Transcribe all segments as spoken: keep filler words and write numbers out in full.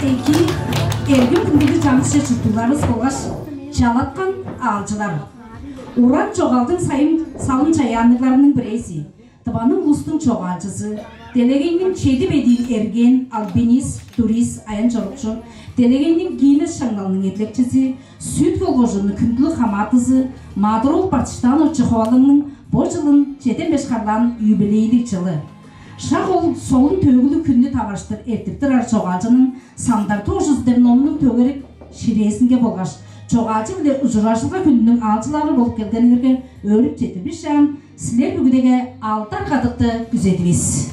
Эки, эргим хүндүлүг чаңгыс чер-чурттугларывыс болгаш чалаткан аалчылар. Уран чогаалдың сайын салым-чаяанныгларының бирээзи, Тываның улустуң чогаалчызы, делегейниң чеди бедиин эрген альпинист, турист, аян-чорукчу, делегейниң Гиннес шаңналының эдилекчизи, Сүт-Хөл кожууннуң хүндүлүг хамаатызы Маадыр-оол Бартыштаанович Ховалыгның бо чылын чеден беш харлаан юбилейлиг чылы. Шак ол солун төөгүлүг хүннү таварыштыр эртип турар чогаалчының «Сандар тоожузу» деп номнуң төгерик ширээзинге болгаш чогаалчы-биле ужуражылга хүнүнүң аалчылары болуп келгениңерге өөрүп четтирбишаан, силер бүгүдеге алдар кадыкты күзедивис.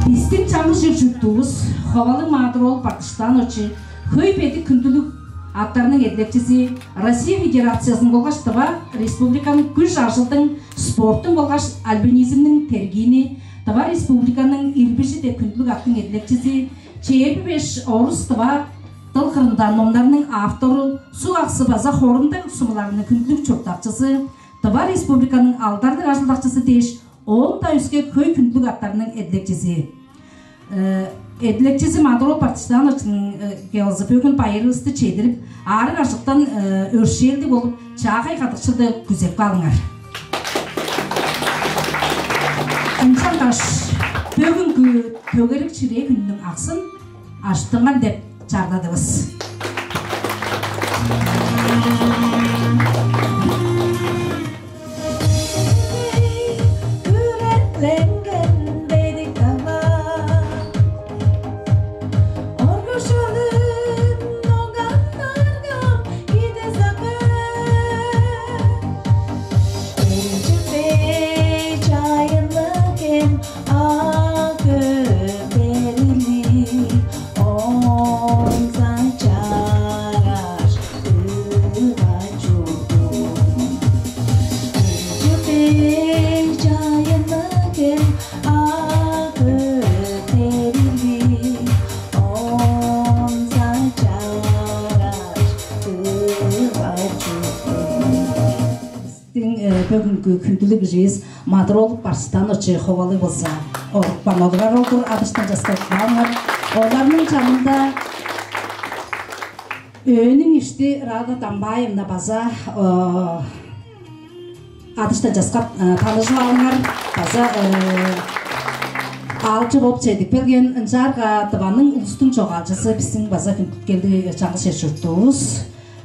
Бистиң чаңгыс чер-чурттуувус Ховалыг Маадыр-оол Бартыштаанович хөй бедик хүндүлүг аттарның эдилекчизи, Россия Федерациязының болгаш Тыва Республиканың күш-ажылдың, спорттуң болгаш альпинизмниң тергиини, Тыва Республиканың «Ирбижи» деп хүндүлүг аттың эдилекчизи, чээрби беш орус-тыва дыл кырында номнарның автору, «Суг-Аксы» база «Хорум-Даг» сумуларының хүндүлүг чурттакчызы, Тыва Республиканың алдарлыг ажылдакчызы дээш, оон-даа өске хөй хүндүлүг аттарның эдилекчизи. Э, эдилекчизи Маадыр-оол Бартыштаановичиниң, э, келзы бөгүн байырывысты чедирип, аарыг-аржыктан, э, өршээлдиг болуп, чаагай кадыкшылды күзеп каалыңар. Ынчангаш бөгүнгү төгерик ширээ хүнүнүң аксын аштынган деп чарладывыс. Күрелеңген бедик тала, оргушалым оңган аргам киде сакы. Элчипей чайынлык эм, а көдерили онза чараш тыва чуртум. Элчипей чайынлык эм, а көдерили онза чараш тыва чуртум. Бистиң, э, бөгүнгү хүндүлүг киживис Маадыр-оол Бартыштаанович Ховалыг болза, орупкан олурар ол-дур, адыштан часкап каалыңар. Оларның чанында Өөнүң ишти Рада Дамбаевна база, э, адыштан часкап, э, таныжып алыңар. База, э, аалчы болуп чедип келген, ынчаарга Тываның улустуң чогаалчызы, бистиң база хүндүткелдиг чаңгыс чер-чурттуувус,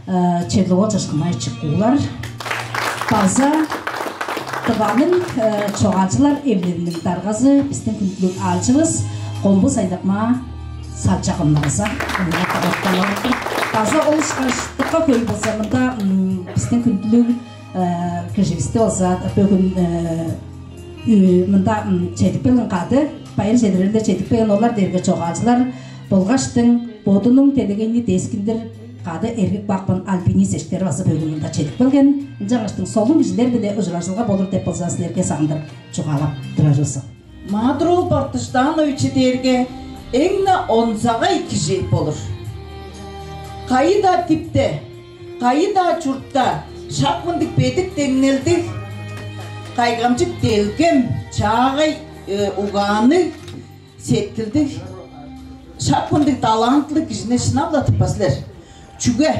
э, Черлиг-оол Чашкынмаевич Куулар. База Тываның, э, чогаалчылар эвилелиниң даргазы, бистиң хүндүлүг аалчывыс Комбу Сайдакмаа Салчаковна база. База ол ышкаш дыка хөй болза, мында, м, бистиң хүндүлүг, э, киживисти болза, бөгүн, э, үй-, мында, м, чедип келген кады, байыр чедиреринде чедип келген олар дээрге чогаалчылар болгаштың, бодунуң делегейни дескиндир кады эргип каапкан альпинист эштер база бөгүн мында чедип келген. Ынчангаштың солун кижилер-биле ужуражылга болур деп болза, силерге сагындырып чугаалап турарывыс. Маадыр-оол Бартыштаанович дээрге эң-не онзагай кижи болур. Кайы-даа дипте, кайы-даа чуртта шак мындыг бедик деңнелдиг, кайгамчык делгем, чаагай, э, угаанныг, сеткилдиг, шак мындыг талантылыг кижини шынап-ла тыппас силер. Чүге?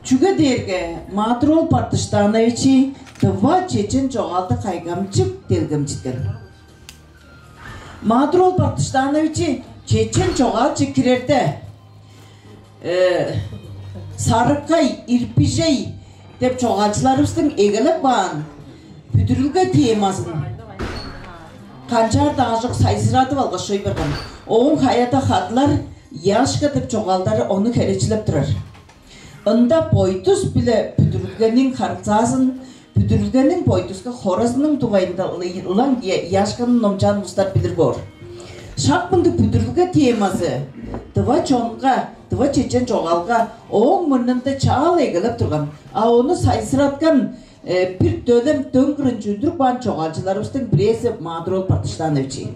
Чүге дээрге Маадыр-оол Бартыштаанович тыва чечен чогаалды кайгамчык делгемчиткен. Маадыр-оол Бартыштаанович чечен чогаалче кирерде, э, Сарыкай, Ирпижей деп чогаалчыларывыстың эгелеп каан бүдүрүлге темазын канчаар-даа аажок сайзырадып алгаш чоруй барган. Ооң «Хаяда хадылар», «Яшка» деп чогаалдары ону херечилеп турар. Ында бойдус биле бүдүрүлгениң харылзаазын, бүдүрүлгениң бойдуска хоразының дугайында ылаң Я-, Яшканың номчаан улустар билир боор. Шак мындыг бүдүрүл Темазы тыва чонга, тыва чечен чогаалга ооң мурнунда чаа-ла эгелеп турган, а ону сайзыраткан, э, бир дөлем дөң кырынче үндүрүп каан чогаалчыларывыстың бирээзи Маадыр-оол Бартыштаанович.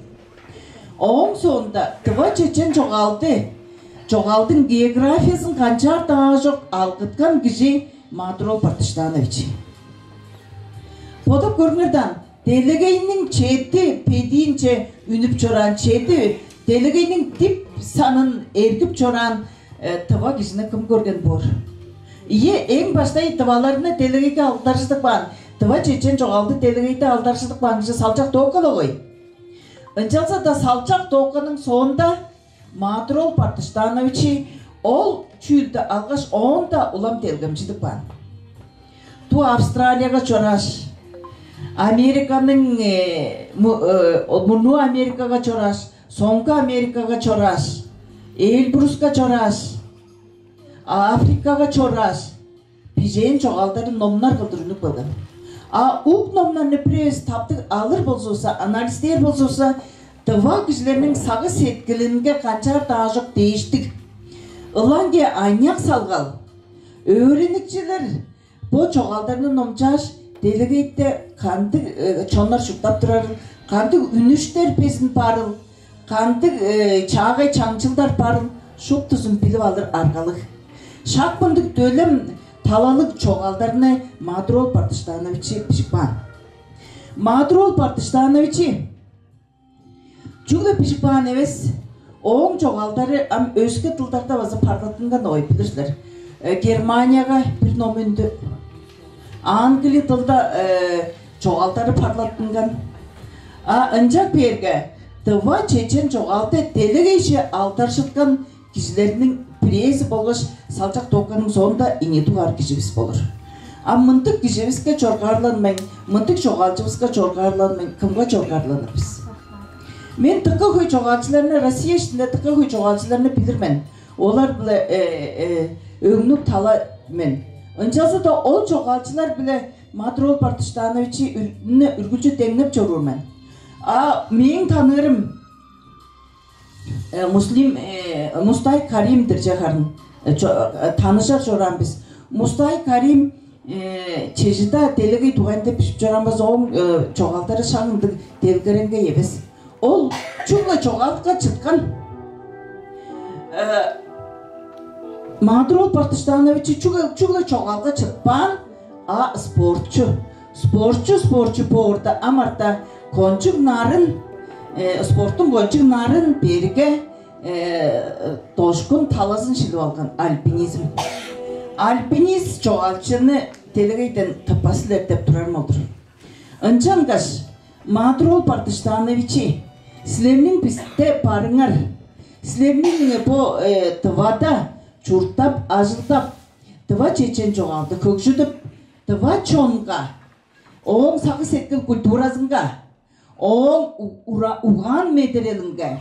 Ооң соонда тыва чечен чогаалды, чогаалдың географиязын канчаар-даа чок алгыткан кижи Маадыр-оол Бартыштаанович. Бодап көрүңер даан, делегейниң чеди бедиинче үнүп чораан, чеди, делегейниң дип санын эргип чораан, э, тыва кижини кым көрген боор? Ийе, эң баштай тываларны делегейге алдаржыдып каан, тыва чечен чогаалды делегейде алдаржыдып каан кижи Салчак Тока-ла болгай. Ынчалза-даа Салчак Токаның соонда Маадыр-оол Бартыштаанович ол чүүлдү алгаш, оон-даа улам делгемчидип каан. Туу Австралияга чорааш, Американың, э, му-, э, о-, мурнуу Америкага чорааш, соңгу Америкага чорааш, Эльбруска чорааш, Африкага чорааш, бижээн чогаалдарын номнар кылдыр үнүп келген. А ук номнарны бир эвес таптыг алыр болзувусса, анализдээр болзувусса, тыва кижилерниң сагыш-сеткилинге канчаар-даа чок дээштиг, ылаңгыя аныяк салгал, өөреникчилер бо чогаалдарны номчааш, делегейде кандыг, э, чоннар чурттап турарыл, кандыг үнүштер безин барыл, кандыг, э, чаагай чаңчылдар барыл, шуптузун билип алыр аргалыг. Шак мындыг дөлем талалыг чогаалдарны Маадыр-оол Бартыштаанович бижип каан. Маадыр-оол Бартыштаанович чүгле бижип каан эвес, ооң чогаалдары ам өске дылдарда база парлаттынган, ой, билир силер. Э, Германияга бир ном үндү. Англи дылда, э, чогаалдары парлаттынган. А ынчап кээрге, тыва чечен чогаалды делегейже алдаржыткан кижилерниң бирээзи болгаш Салчак Токаның соонда ийи дугаар киживис болур. А мындыг киживиске чоргаарланмайн, мындыг чогаалчывыска чоргаарланмайн, кымга чоргаарланыр бис? Мен дыка хөй чогаалчыларны, Россия иштинде дыка хөй чогаалчыларны билир мен. Олар-биле, э, э, өңнүг тала мен. Ынчалза-даа ол чогаалчылар-биле Маадыр-оол Бартыштаановичи үр-, үне үргүлчү деңнеп чоруур мен. А мээң таныырым, э, Муслим, э, Мустай Карим-дир че харын. Э, чо-, э, таныжар чораан бис. Мустай Карим, э, чеже-даа делегей дугайында бижип чораан болза, ооң, э, чогаалдары шак ындыг делгереңгей эвес. Ол чүгле чогаалга чыткан. Э, Маадыр-оол Бартыштаанович чүгле, чүгле чогаалга чытпаан, а спортчу. Спортчу, спортчу боорда, ам арта кончуг нарын, э, спорттуң кончуг нарын берге, э, дошкун талазын шилип алган — альпинизм. Альпинист чогаалчыны делегейден тыппас силер деп турарым ол-дур. Ынчангаш, Маадыр-оол Бартыштаанович, силерниң бисте барыңар, силерниң бо, э, Тывада чурттап, ажылдап, тыва чечен чогаалды хөгжүдүп, тыва чонга, ооң сагыш-сеткил культуразынга, ооң у-, ура-, угаан-медерелинге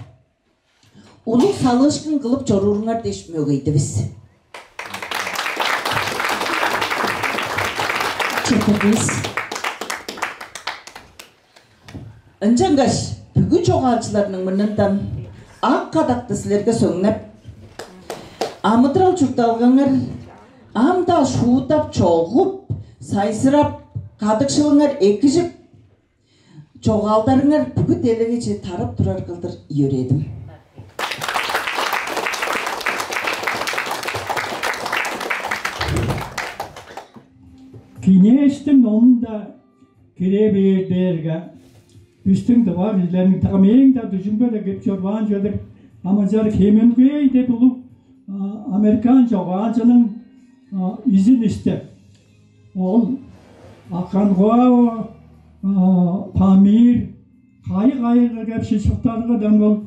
улуг салыышкын кылып чорууруңар дээш мөгейдивис. Четтирдивис. Ынчангаш бүгү чогаалчыларның мурнундан ак кадакты силерге сөңнеп, амыдырал-чуртталгаңар ам-даа шуудап, чогуп, сайзырап, кадыкшылыңар экижип, чогаалдарыңар бүгү делегейже тарап турар кылдыр йөрээдим. Кинээштиң номунда кире бээр дээрге, бистиң тыва кижилерниң, дагы мээң-даа дүжүмге-даа кирип чорбаан чүве-дир, ам ынчаар Хемингуэй деп улуг, а, американ чогаалчының, а, изин истеп, ол Аканкуаво, а, Памир, кайы-кайыгы кеп шыпшыптарга дем ол,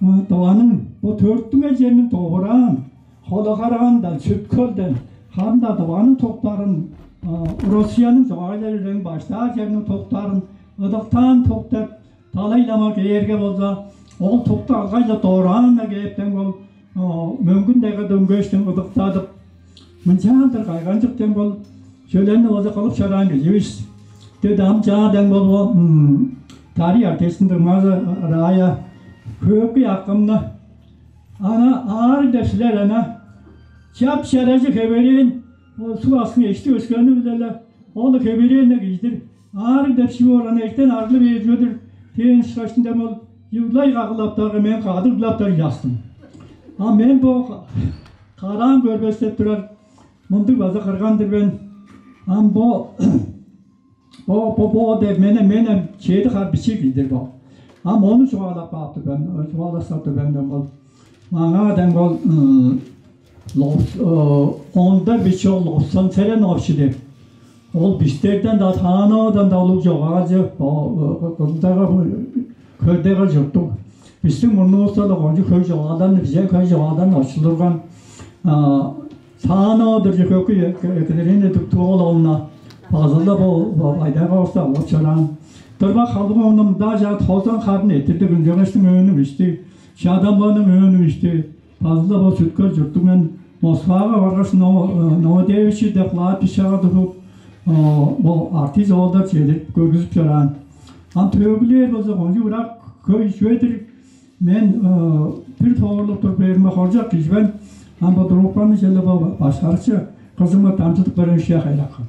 а, Тываның бо төрүттүнген чериниң довураан, Холо-Карагандан, Сүт-Хөлден, харын-даа Тываның туктарын, а, Россияның чогаалчылары баштаар чериниң туктарын ыдыктаан тук деп, Далай-лама кээрге болза, ол тукту алгай-ла дораан-на кээп, дем ол, а, мөңгүн-даа дөңгештиң ыдыктадып, мынчалдыр кайгамчык, дем ол чүвелерни болза кылып чораан кижи бис. Деди ам чаа, дем ол, м, дарий артистиниң дуңмазы Рая хөөкүй акымны Ана аарыг деп силер ана. Чап чаражы хеверээн, ол суг астын эшти өскени-биле-ле, ол хеверээн-не кижи-дир. Аарыг деп шип оран эртен аргылы бээр чүве-дир дээн ышкаш, ынчан ол йыглай кагылаптарга, мен кадыг ыглаптар частым. А мен бо караан көрбес деп турар, мындыг база кырган-дыр мен. Ам бо бо бо бо деп менен менен чеди хар бичиг килдир бо. Ам ону чугаалап каап тур мен, чугаалаштап тур мен, мен ол. Маңаа дең ол, м, Ловс-, э, онда бичок Ловсан Серенович деп. Ол бистерден-даа, Тааноодан-даа улуг чогаалчы, о, э, кызылдага, хөрдеге чурттуг. Бистиң мурнувуста-ла кончуг хөй чогаалдан, биске хөй чогаалдан очулдурган, а, Тааноо-дур же, Хөөкүй Екатерина Тугуоловна база-ла бо, бо байдайга орта алып чораан. Дырбак Халбыковна мында чаа тозан харын эрттирди, Күнчегештиң өөнү бисти, Чадамбаның өөнү бисти. База-ла бо Сүт-Хөл чурттуг мен Москвага баргаш, Ново-, э, Новодевичье деп кладбищега туруп, э, бо артист оолдар чедирип, көргүзүп чораан. Ам төөгүлээр болза, кончуг ырак, хөй чүве-дир. Мен, э, бир тоорлуп тур бериме хоржок кижи мен. Ам бо трубканы черле бо башкарыкчы кызымга дамчыдып берген ышкажыл, хайыракан.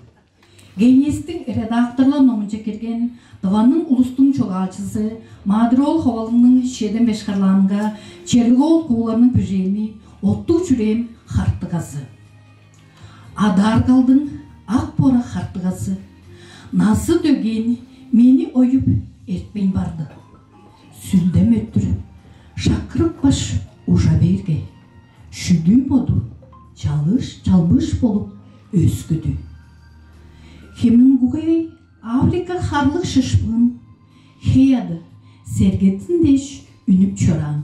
Кеңээстиң редакторлар номунче кирген Тываның улустуң чогаалчызы Маадыр-оол Ховалыгның чеден беш харлаанынга Черлиг-оол Кууларның бижээни «Оттуг чүрээм хартыгазы». Адааргалдың ак бора хартыгазы, назы-дөгээн мени оюп эртпейн барды. Сүлдем өттүр шакырыпкаш ужа бээрге, шүдүү боду чалыш-чалбыш болуп өскүдү. Хемингуэй Африка харлыг шыпшыын хей ады сергеттин дээш үнүп чораан.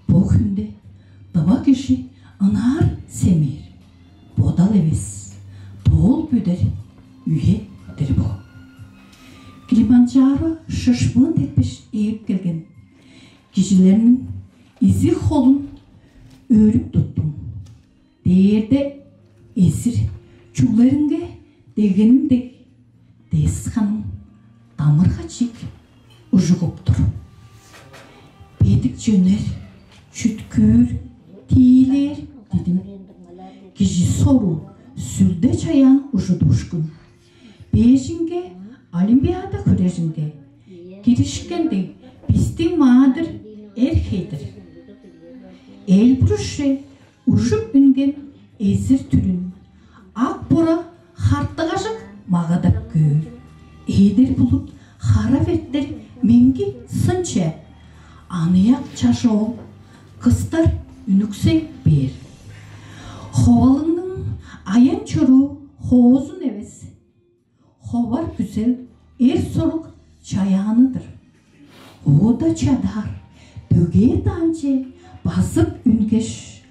Бо хүнде тыва кижи ынаар семээр, бодал эвес, тоол бөдер үе-дир бо. Килиманджаро шыпшыын теппеш ээп келген кижилерниң изиг холун өөрүп туттум. Дээрде эзир чүглеринге дегеним дег, дес ханым дамырга чик ужугуп тур. Бедик чөнер, чүткүүр, тиилээр дидим. Кижи сору, сүлде-чаяан ужудуушкун. Бээжиңге олимпиада хүрежинге киришкен дег, бистиң маадыр эр хей-дир. Эл-бурушче ужуп үнген эзир түрүн ак бора хартыгажык магадап көөр. Эдер булут хара бертер меңги сынче, аныяк чаш оол кыстар үнүксей бээр. Ховалыңның аян-чоруу хоозун эвес, ховар күзел эр-сорук чаяаны-дыр. Оода чадаар дөгээр даанче базып үнгеш,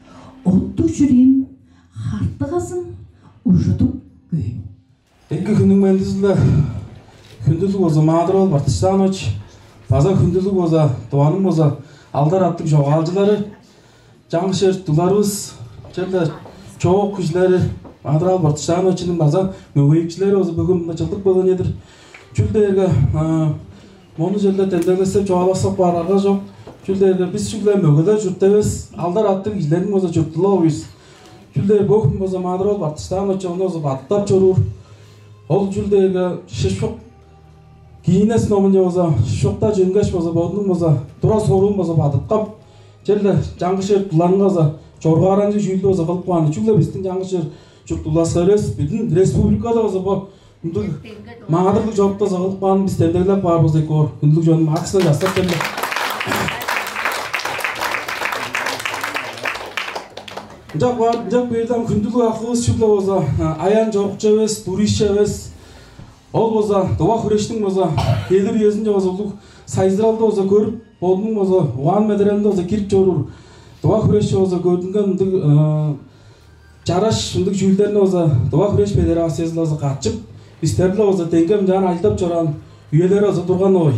оттуг чүрээм хартыгазын ужудуп көөн. Эки хүннүң мендизиле хүндүлүг болза Маадыр-оол Бартыштаанович, база хүндүлүг болза Тываның болза алдар аттыг чогаалчылары, чаңгыс чер дуларывыс, черле чоок кижилери, Адырал Бартыштаановичиниң база мөгейикчилери база бүгүн мында чылдык болган эдир. Чүл дээрге, а, мону черле демдеглесеп чугаалаксап каар арга чок. Чүл дээрге бис чүгле мөгелер чурт эвес, алдар аттыг кижилерниң база чурту-ла бис. Чүл дээр бо хүн база Адырал Бартыштаанович ону база бадыткап чоруур. Ол чүл дээрге шишпик Гиннес номунче база шуптажы үнгеш база бодунуң база тура соруун база бадыткап, черле чаңгыс чер дуларынга база чоргааранчыг чүүлдү база кылып каан. Чүгле бистиң чаңгыс чер чурттугласка эвес, бүдүн республикада база бо мындыг маадырлыг чорукта база кылып каанын бис демдеглеп каар болза эки боор. Хүндүлүг чонум, аксына частап черле. Ынчап баар, ынчап бээрде ам хүндүлүг акывыс чүгле база, а, аян чорукчу эвес, туристче эвес, ол база тыва хүрештиң база келир үезинче база улуг сайзыралды база көрүп, бодунуң база угаан-медерелинде база кирип чоруур. Тыва хүрешче база көрдүнген мындыг, э, чараш мындыг чүүлдерни база Тыва хүреш федерациязы-биле база катчып, бистер-биле база деңге мынчаар ажылдап чораан үелери база турган ой.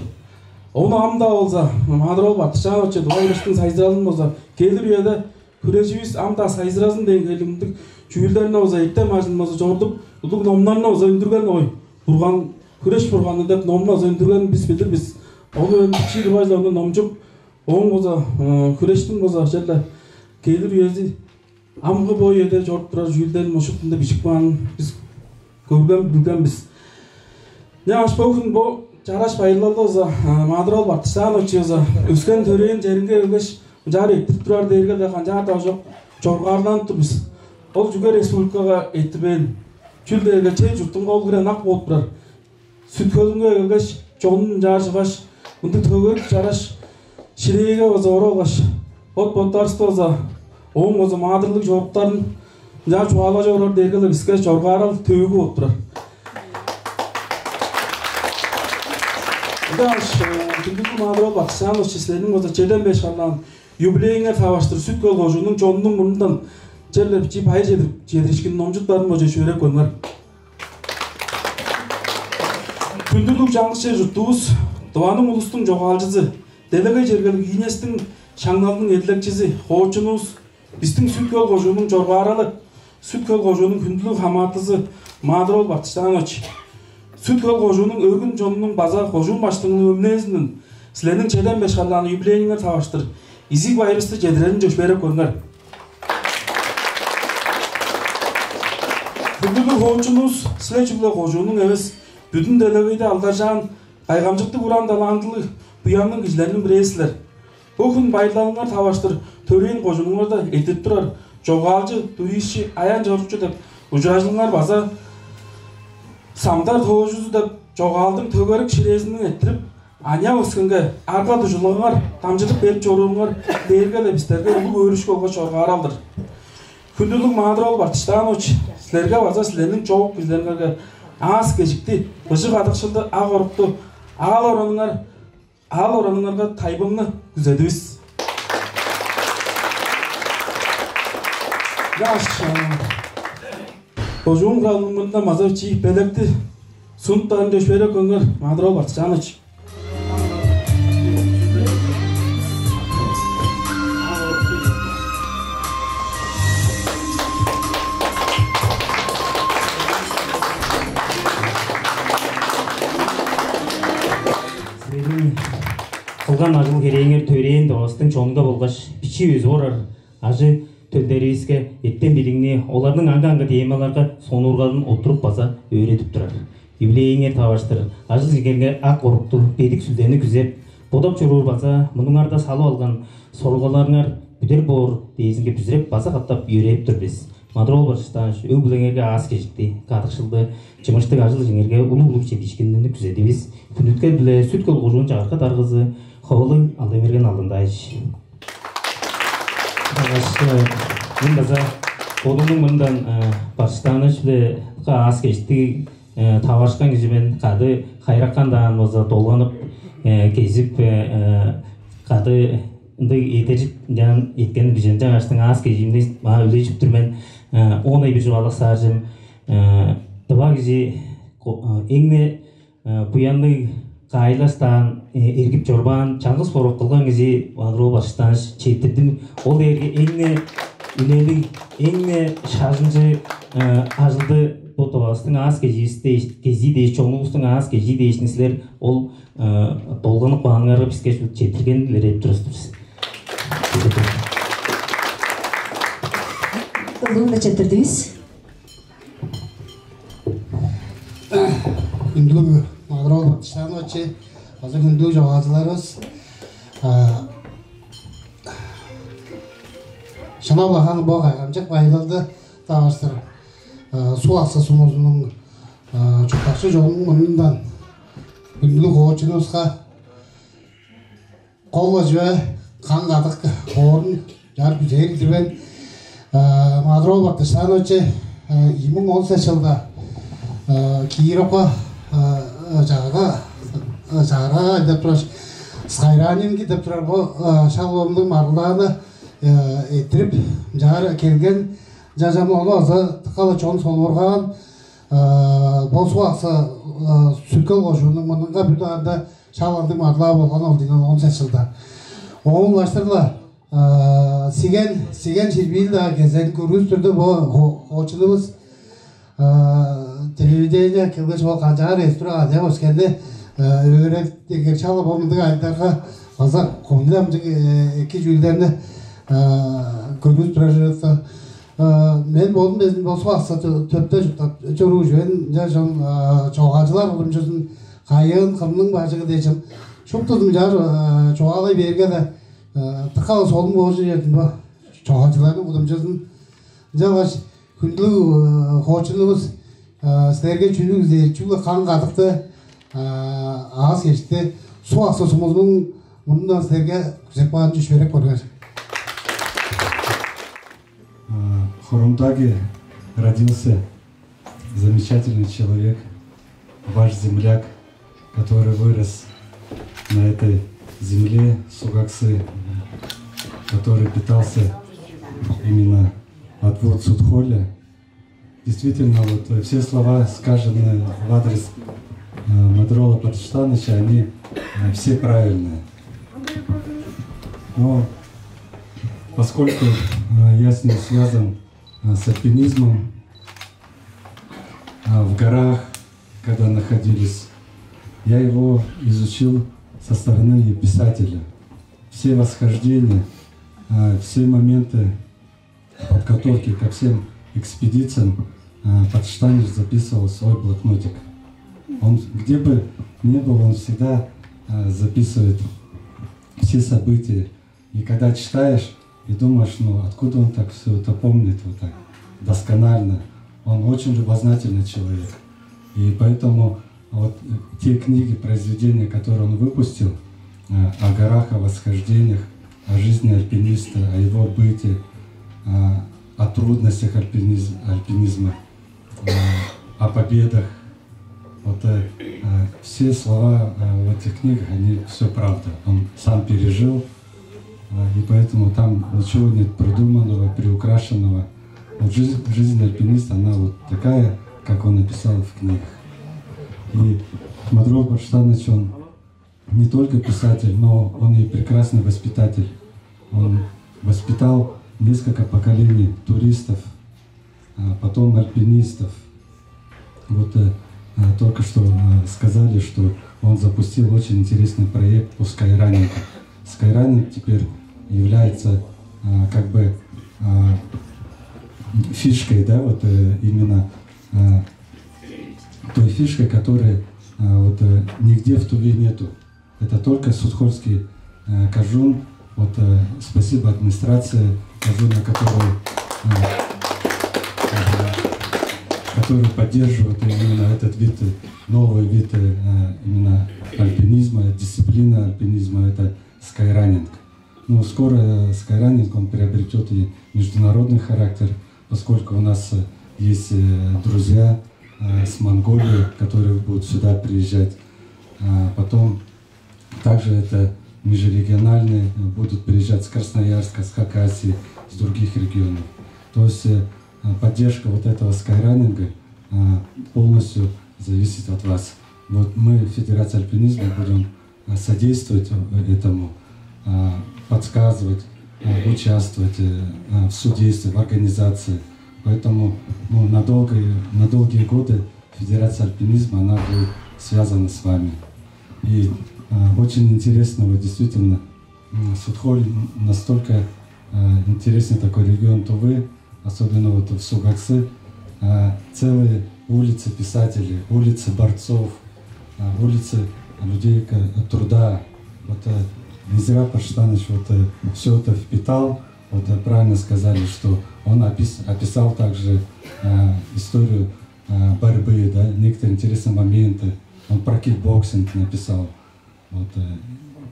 Ону ам-даа болза Адырал Бартыштаанович Тыва хүрештиң сайзыралын база келир үеде хүреживис ам-даа сайзыразын дээн хевирлиг мындыг чүүлдерни база эртем ажылын база чорудуп, улуг номнарны база үндүрген ой. Бурган, «Хүреш бурганы» деп номну база үндүргенин бис билир бис. Ону эми бичии кырбажыл ону номчуп, ооң база, э, хүрештиң база черле келир үези амгы бо үеде чоруп турар чүүлдерин мушуктунда бижип каанын бис көрген билген бис. Ынчангаш бо хүн бо чараш байырлалдывыза Маадыр-оол Бартыштаановичивиза өскен төрээн черинге келгеш, ынчаар эрттирип турар дээрге-ле канчаар-даа чок чоргаарланып тур бис. Ол чүге республикага эрттирбээн? Чүл дээрге чер чуртунга ол хире ынак болуп турар. Сүт-Хөлүнге келгеш, чонун ынчаар чыггаш, мындыг төгерик чараш ширээге база оралгаш, бот-боттарывысты база ооң база маадырлыг чоруктарын ынчаар чугаалажып орар дээрге-ле биске чоргаарал төөгү болуп турар. Ынчангаш хүндүлүг Маадыр-оол Бартыштаанович, силерниң база чеден беш харлаан юбилейиңер таваштыр Сүт-Хөл кожууннуң чонунуң мурнундан черле бичии байыр чедирип, чедиришкин номчуптарын бо чөпшээреп көрүңер. Хүндүлүг чаңгыс чер чурттуувус, Тываның улустуң чогаалчызы, делегей чергелиг Инестиң шаңналының эдилекчизи, хоочунувус, бистиң Сүт-Хөл кожууннуң чоргааралы, Сүт-Хөл кожууннуң хүндүлүг хамаатызы Маадыр-оол Бартыштаанович, Сүт-Хөл кожууннуң өргүн чонунуң база кожуун баштыңының өмүнээзинден силерниң чеден беш харлаан юбилейиңер таваштыр изиг байырывысты чедирерин чөпшээреп көрүңер. Хүндүлүг хоочунувус, силер чүгле кожууннуң эвес, бүдүн делегейде алдаржаан кайгамчыктыг уран талантылыг буянныг кижилерниң бирээзи силер. Бо хүн байырлалыңар таваштыр төрээн кожуунуңарда эртип турар чогаалчы, туризчи, аян-чорукчу деп ужуражылыңар база самдар тоожузу деп чогаалдың төгерик ширээзинден эрттирип, аныяк өскенге арга-дуржулгаңар дамчыдып берип чорууруңар дээрге-ле бистерге улуг өөрүшкү болгаш чоргаарал-дыр. Хүндүлүг Маадыр-оол Бартыштаанович, силерге база силерниң чоок кижилериңерге аас-кежикти, быжыг кадыкшылды, ак орукту, аал ораныңар, аал ораныңарга тайбыңны күзедивис. Жаш, божуун куралының мурнундан база чиик белекти сунуптарын чөпшээреп көңер, Маадыр-оол Бартыштаанович. Силерниң кылган ажыл-херээңер төрээн Тывавыстың чонунга болгаш бичии өзүп орар ажы-төлдеривиске эртем-билигни, оларның аңгы-аңгы темаларга сонуургалын оттуруп база өөредип турар. Юбилейиңер таваштыр ажыл-чеңерге ак орукту, бедик сүлдени күзеп, бодап чоруур база мурнуңарда салып алган сорулгаларыңар бүдер боор дээзинге бүзүреп, база катап йөрээп тур бис. Маадыр-оол Бартыштаанович, өг-бүлеңерге аас-кежикти, кадыкшылды, чымыштыг ажыл-чеңерге улуг-улуг чедиишкинни күзедивис. Хүндүткел-биле Сүт-Хөл кожуун чагырга даргазы Ховалыг Алдан-Мерген Алдандаевич. Ынчангаш, э, мен база бодумнуң мурнундан, э, Бартыштаанович-биле аас-кежиктиг, э, таварышкан кижи мен, кады хайыракан-даа болза долганып, э, кезип, э, э, кады ындыг эдержик ынчаан эрткен кижи, ынчангаштың аас-кежиимни маа үлежип тур мен. Э, оон ай бир чугаалаксааржым, э, тыва кижи ко-, э, эң-не э, буянныг, каайлаштаан, э, эргип чорбаан, чаңгыс борук кылган кижи Маадыр-оол Бартыштаанович четтирдим. Ол дээрге эң-не үнелиг, эң-не шажынчы, э, ажылды бо Тывавыстың аас-кежии дээш, кезии дээш, чонувустуң аас-кежии дээш силер ол, э, долганып кааныңарга биске четтиргенин илередип турар-дыр бис. Улуу-биле четтирдивис. Хүндүлүг Маадыр-оол Бартыштаанович, база хүндүлүг чогаалчыларывыс. А, шынап-ла, хаан, бо кайгамчык байырлалды таварыштыр, а, Суг-Аксы сумузунуң, а, чурттакчы чонунуң мурнундан хүндүлүг хоочунувуска кол-ла чүве, каң-кадык хоорун чаар күзээр-дир мен. Э, Маадыр-оол Бартыштаанович, э, ийи муң он сес чылда, э, Кировка, э, э, чагырга, э, чагырга деп турар, Скайранинги деп турар, бо, э, шак ындыг маргылдааны, э, эрттирип, чаар келген. Чаа, чаа, ону база дыка-ла чон сонуургаан. Э, бо Суг-Аксы, э, Сүт-Хөл кожууннуң мурнунга бир дугаарында шак ындыг маргылдаа болган ол ийи муң он сес чылда. Оон улаштыр-ла, а, Сиген, Сиген Ширбиил-даа кезек көргүс-түр-дү бо хо-, хоочунувус, а, телевидение келгеш, ол канчаар эстур аныяк өскенни, а, өөредип, дегер шак-ла бо мындыг айдарга база көңүл амчык, э, эки чүүлдерни, көргүзүп турар чүве. Мен бодум безин бо суг аксы төпте чурттап чоруур чүве мен. Ынча чон чогаалчылар кудумчузун, кайыын кымның бажыгы дээш, шуптузун чаар чугаалай бээрге-даа, дыка-ла солун болур чүве-дир бо чогаалчыларның кудумчузун. Ынчангаш хүндүлүг хоочунувус, силерге чүнү күзээр, чүгле каң кадыкты, аас-кежикти, суг аксы сумузунуң мурнундан силерге күзеп каан чүве шүвереп көрүңер. А, В Хорумтаге родился замечательный человек, ваш земляк, который вырос на этой земле, Сугаксы, который питался именно от вод Судхоля. Действительно, вот все слова, сказанные в адрес Мадрола Батыштановича, они все правильные. Но поскольку я с ним связан с альпинизмом, в горах, когда находились, я его изучил со стороны и писателя. Все восхождения, все моменты подготовки ко всем экспедициям Батыштанович записывал в свой блокнотик. Он где бы ни был, он всегда записывает все события. И когда читаешь и думаешь, ну откуда он так все это помнит вот так досконально? Он очень любознательный человек. И поэтому вот те книги, произведения, которые он выпустил, о горах, о восхождениях, о жизни альпиниста, о его быте, о трудностях альпинизма, о победах. Вот все слова в этих книгах, они все правда. Он сам пережил, и поэтому там ничего нет придуманного, приукрашенного. Вот жизнь, жизнь альпиниста, она вот такая, как он написал в книгах. И Мадрол Баштаныч, он не только писатель, но он и прекрасный воспитатель. Он воспитал несколько поколений туристов, потом альпинистов. Вот только что сказали, что он запустил очень интересный проект по скайранингу. Скайранинг теперь является как бы фишкой, да, вот именно той фишкой, которая вот нигде в Туве нету. Это только Судхольский кожуун. Вот спасибо администрации кожууна, который, который поддерживает именно этот вид, новый вид именно альпинизма, дисциплина альпинизма, это скайранинг. Ну, скоро скайранинг, он приобретет и международный характер, поскольку у нас есть друзья с Монголии, которые будут сюда приезжать. Потом также это межрегиональные, будут приезжать с Красноярска, с Хакасии, с других регионов. То есть поддержка вот этого скайранинга полностью зависит от вас. Вот мы, Федерация альпинизма, будем содействовать этому, подсказывать, участвовать в судействе, в организации. Поэтому, ну, на долгие, на долгие годы Федерация альпинизма, она будет связана с вами. И очень интересно, вот действительно, Судхоль настолько интересный такой регион Тувы, особенно вот в Сугаксы, целые улицы писателей, улицы борцов, улицы людей труда. Вот не зря Баштаныч вот все это впитал. Вот правильно сказали, что он описал также историю борьбы, да, некоторые интересные моменты. Он про кикбоксинг написал, вот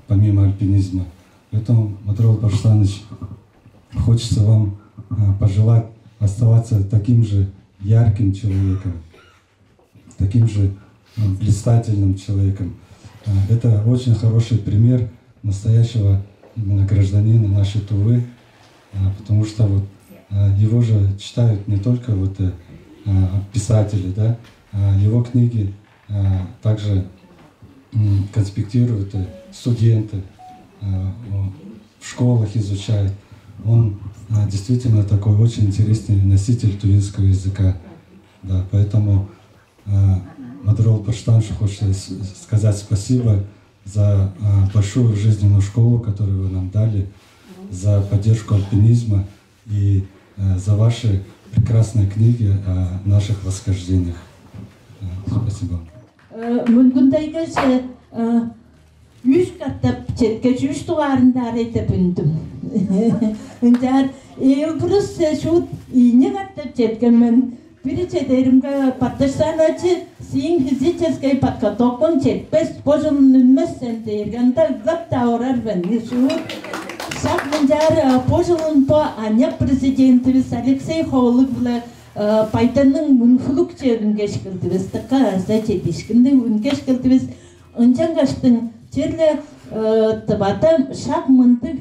помимо альпинизма. Поэтому, Мадрол Баштаныч, хочется вам пожелать оставаться таким же ярким человеком, таким же блистательным человеком. Это очень хороший пример настоящего именно гражданина нашей Тувы, потому что вот его же читают не только вот писатели, да, его книги также конспектируют студенты, в школах изучают. Он действительно такой очень интересный носитель тувинского языка. Да, поэтому Мадрол Баштанчу хочет сказать спасибо за большую жизненную школу, которую вы нам дали. за поддержку альпинизма и э, за ваши прекрасные книги о наших восхождениях. Э, Спасибо. Э, Мөңгүн-Тайгаже, э, үш катап четкеш, үш дугаарында арай деп үндүм. Ынчаар Элбрус, э, шуут ийи катап четкен мен. Бир чедеримге Баттыштаан ачы, сииң физический подготовкаң четпес, бо чылын үнмес сен дээрге, ында ыглап-даа орар мен. Шуут шак мынчаар, э, бо чылын бо аныяк президентивис Алексей Ховалыг-биле, э, Бай-Тайганың Мунхулукче үнгеш келдивис. Дыка аза чедиишкинниг үнгеш келдивис. Ынчангаштың черле, э, Тывада шак мындыг,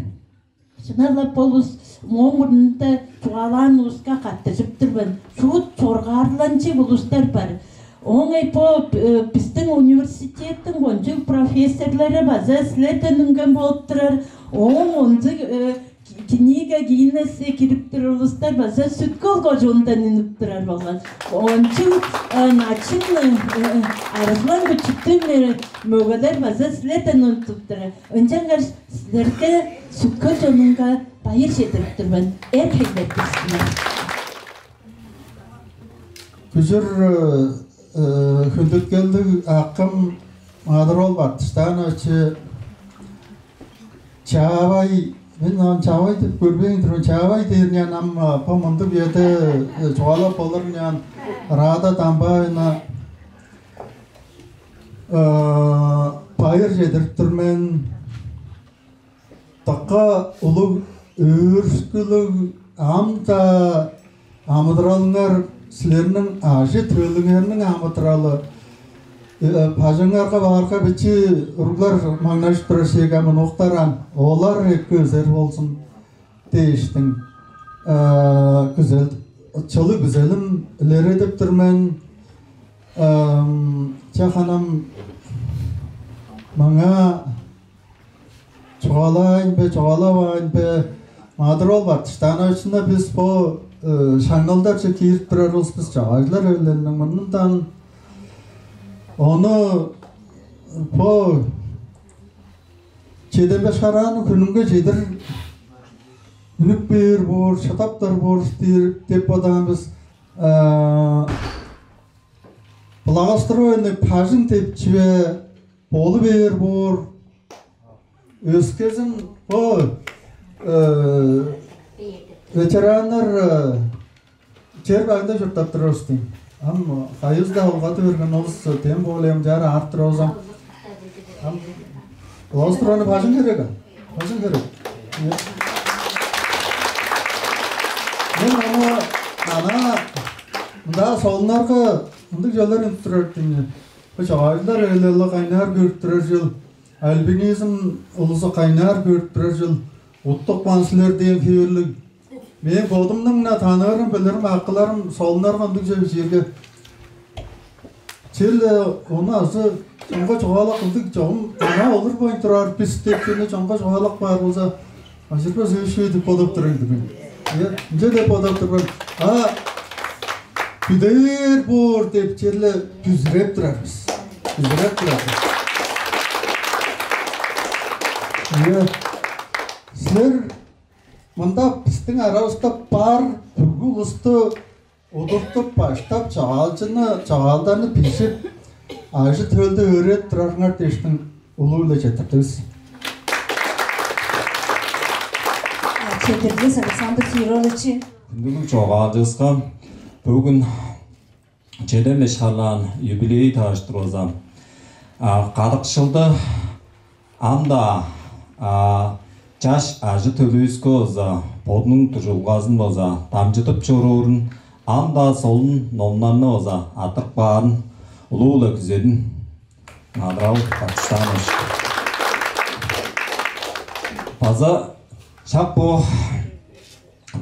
шынап-ла, бо улус моон мурнунда чугаалаан улуска каттыжып тур мен. Шуут чоргаарланчыг улустар бар. Оон эй бо, э, бистиң университеттиң кончуг профессорлары база силерден үнген болуп турар. Оон онзуг, э, ки-, книга Гиннессе кирип турар улустар база Сүт-Хөл кожуундан үнүп турар болган. Ончуг, э, начын, э, э, арзылаң күчүттүг мө-, мөгелер база силерден үнүп турар. Ынчангаш силерге, Сүт-Хөл чонунга байыр чедирип тур мен. Эр-хейлер бистиң. Күжүр, э, хүндүткелдиг акым Маадыр-оол Баттыштаанович Чаавай, мен ону Чаавай деп көрбейн тур мен. Чаавай дээрге ам, а, бо мындыг үеде, э, чугаалап болур ыйнаан, Рада Дамбаевна, э, байыр чедирип тур мен. Дыка улуг өөрүшкүлүг, ам-даа амыдыралыңар, силерниң ажы-төлүңерниң амыдыралы, э, бажыңарга баарга бичии уруглар маңнажып турар шеге, ам уктаран, олар эки өзер болзун дээштиң, э, күзел, чылыг күзелим илередип тур мен. Ам, чаа, ханам, маңаа чугаалаайн бе, чугаалаваайн бе, Маадыр-оол Баттыштаановични бис бо, э, шаңналдарже киирип турар улус бис, чогаалчылар эвилелиниң мурнундан. Ону бо чеден беш караанныг хүнүнге чедир үнүп бээр боор, шыдаптар боор диир деп бодаан бис. Э, благоустроенный бажың деп чүве болу бээр боор. Өскезин бо, э, ветераннар, э, чер багында чурттап турар улус-тур ийин. Ам кайызы-даа улгады берген улус, тем более ынчаар аарып турар болза. Ам благоустроенный бажың херек, а? Бажың херек. Э. Мен ону ана мында солуннарга мындыг чүвелер үнүп турар ийин. Бо чогаалчылар эвилели кайнаар көрүп турар чүвел, альпинизм улузу кайнаар көрүп турар чүвел, уттуп каан силер дээн хевирлиг. Мээң бодумнуң-на таныырым, билирим, акыларым солуннарга ындыг чүве бижиирге, черле ону азы чонга чугаалап кылдыр, чогум аңаа олурбайн турар бис деп чүвени чонга чугаалап каар болза, ажырбас эвес чүве деп бодап турар ийин мен. Ийе, ынча деп бодап тур мен. А бүдээр боор деп черле бүзүреп турар бис. Бүзүреп турар бис. Ийе. Силер мында бистиң аравыста бар бүгү улусту удуртуп, баштап, чогаалчыны, чогаалдарны бижип, ажы-төлдү өөредип турарыңар дээштиң улуу-биле четтирдивис. Четтирдивис, Александр Фиролович. Хүндүлүг чогаалчывыска бөгүн чеден беш харлаан юбилей таварыштыр болза, а, кадыкшылды ам-даа, а, чаш ажы-төлүвүскү база бодунуң дуржулгазын база дамчыдып чоруурун, ам-даа солун номнарны база арттырып каарын улуу-биле күзедим. Маадыр-оол Баттыштаанович. База шак бо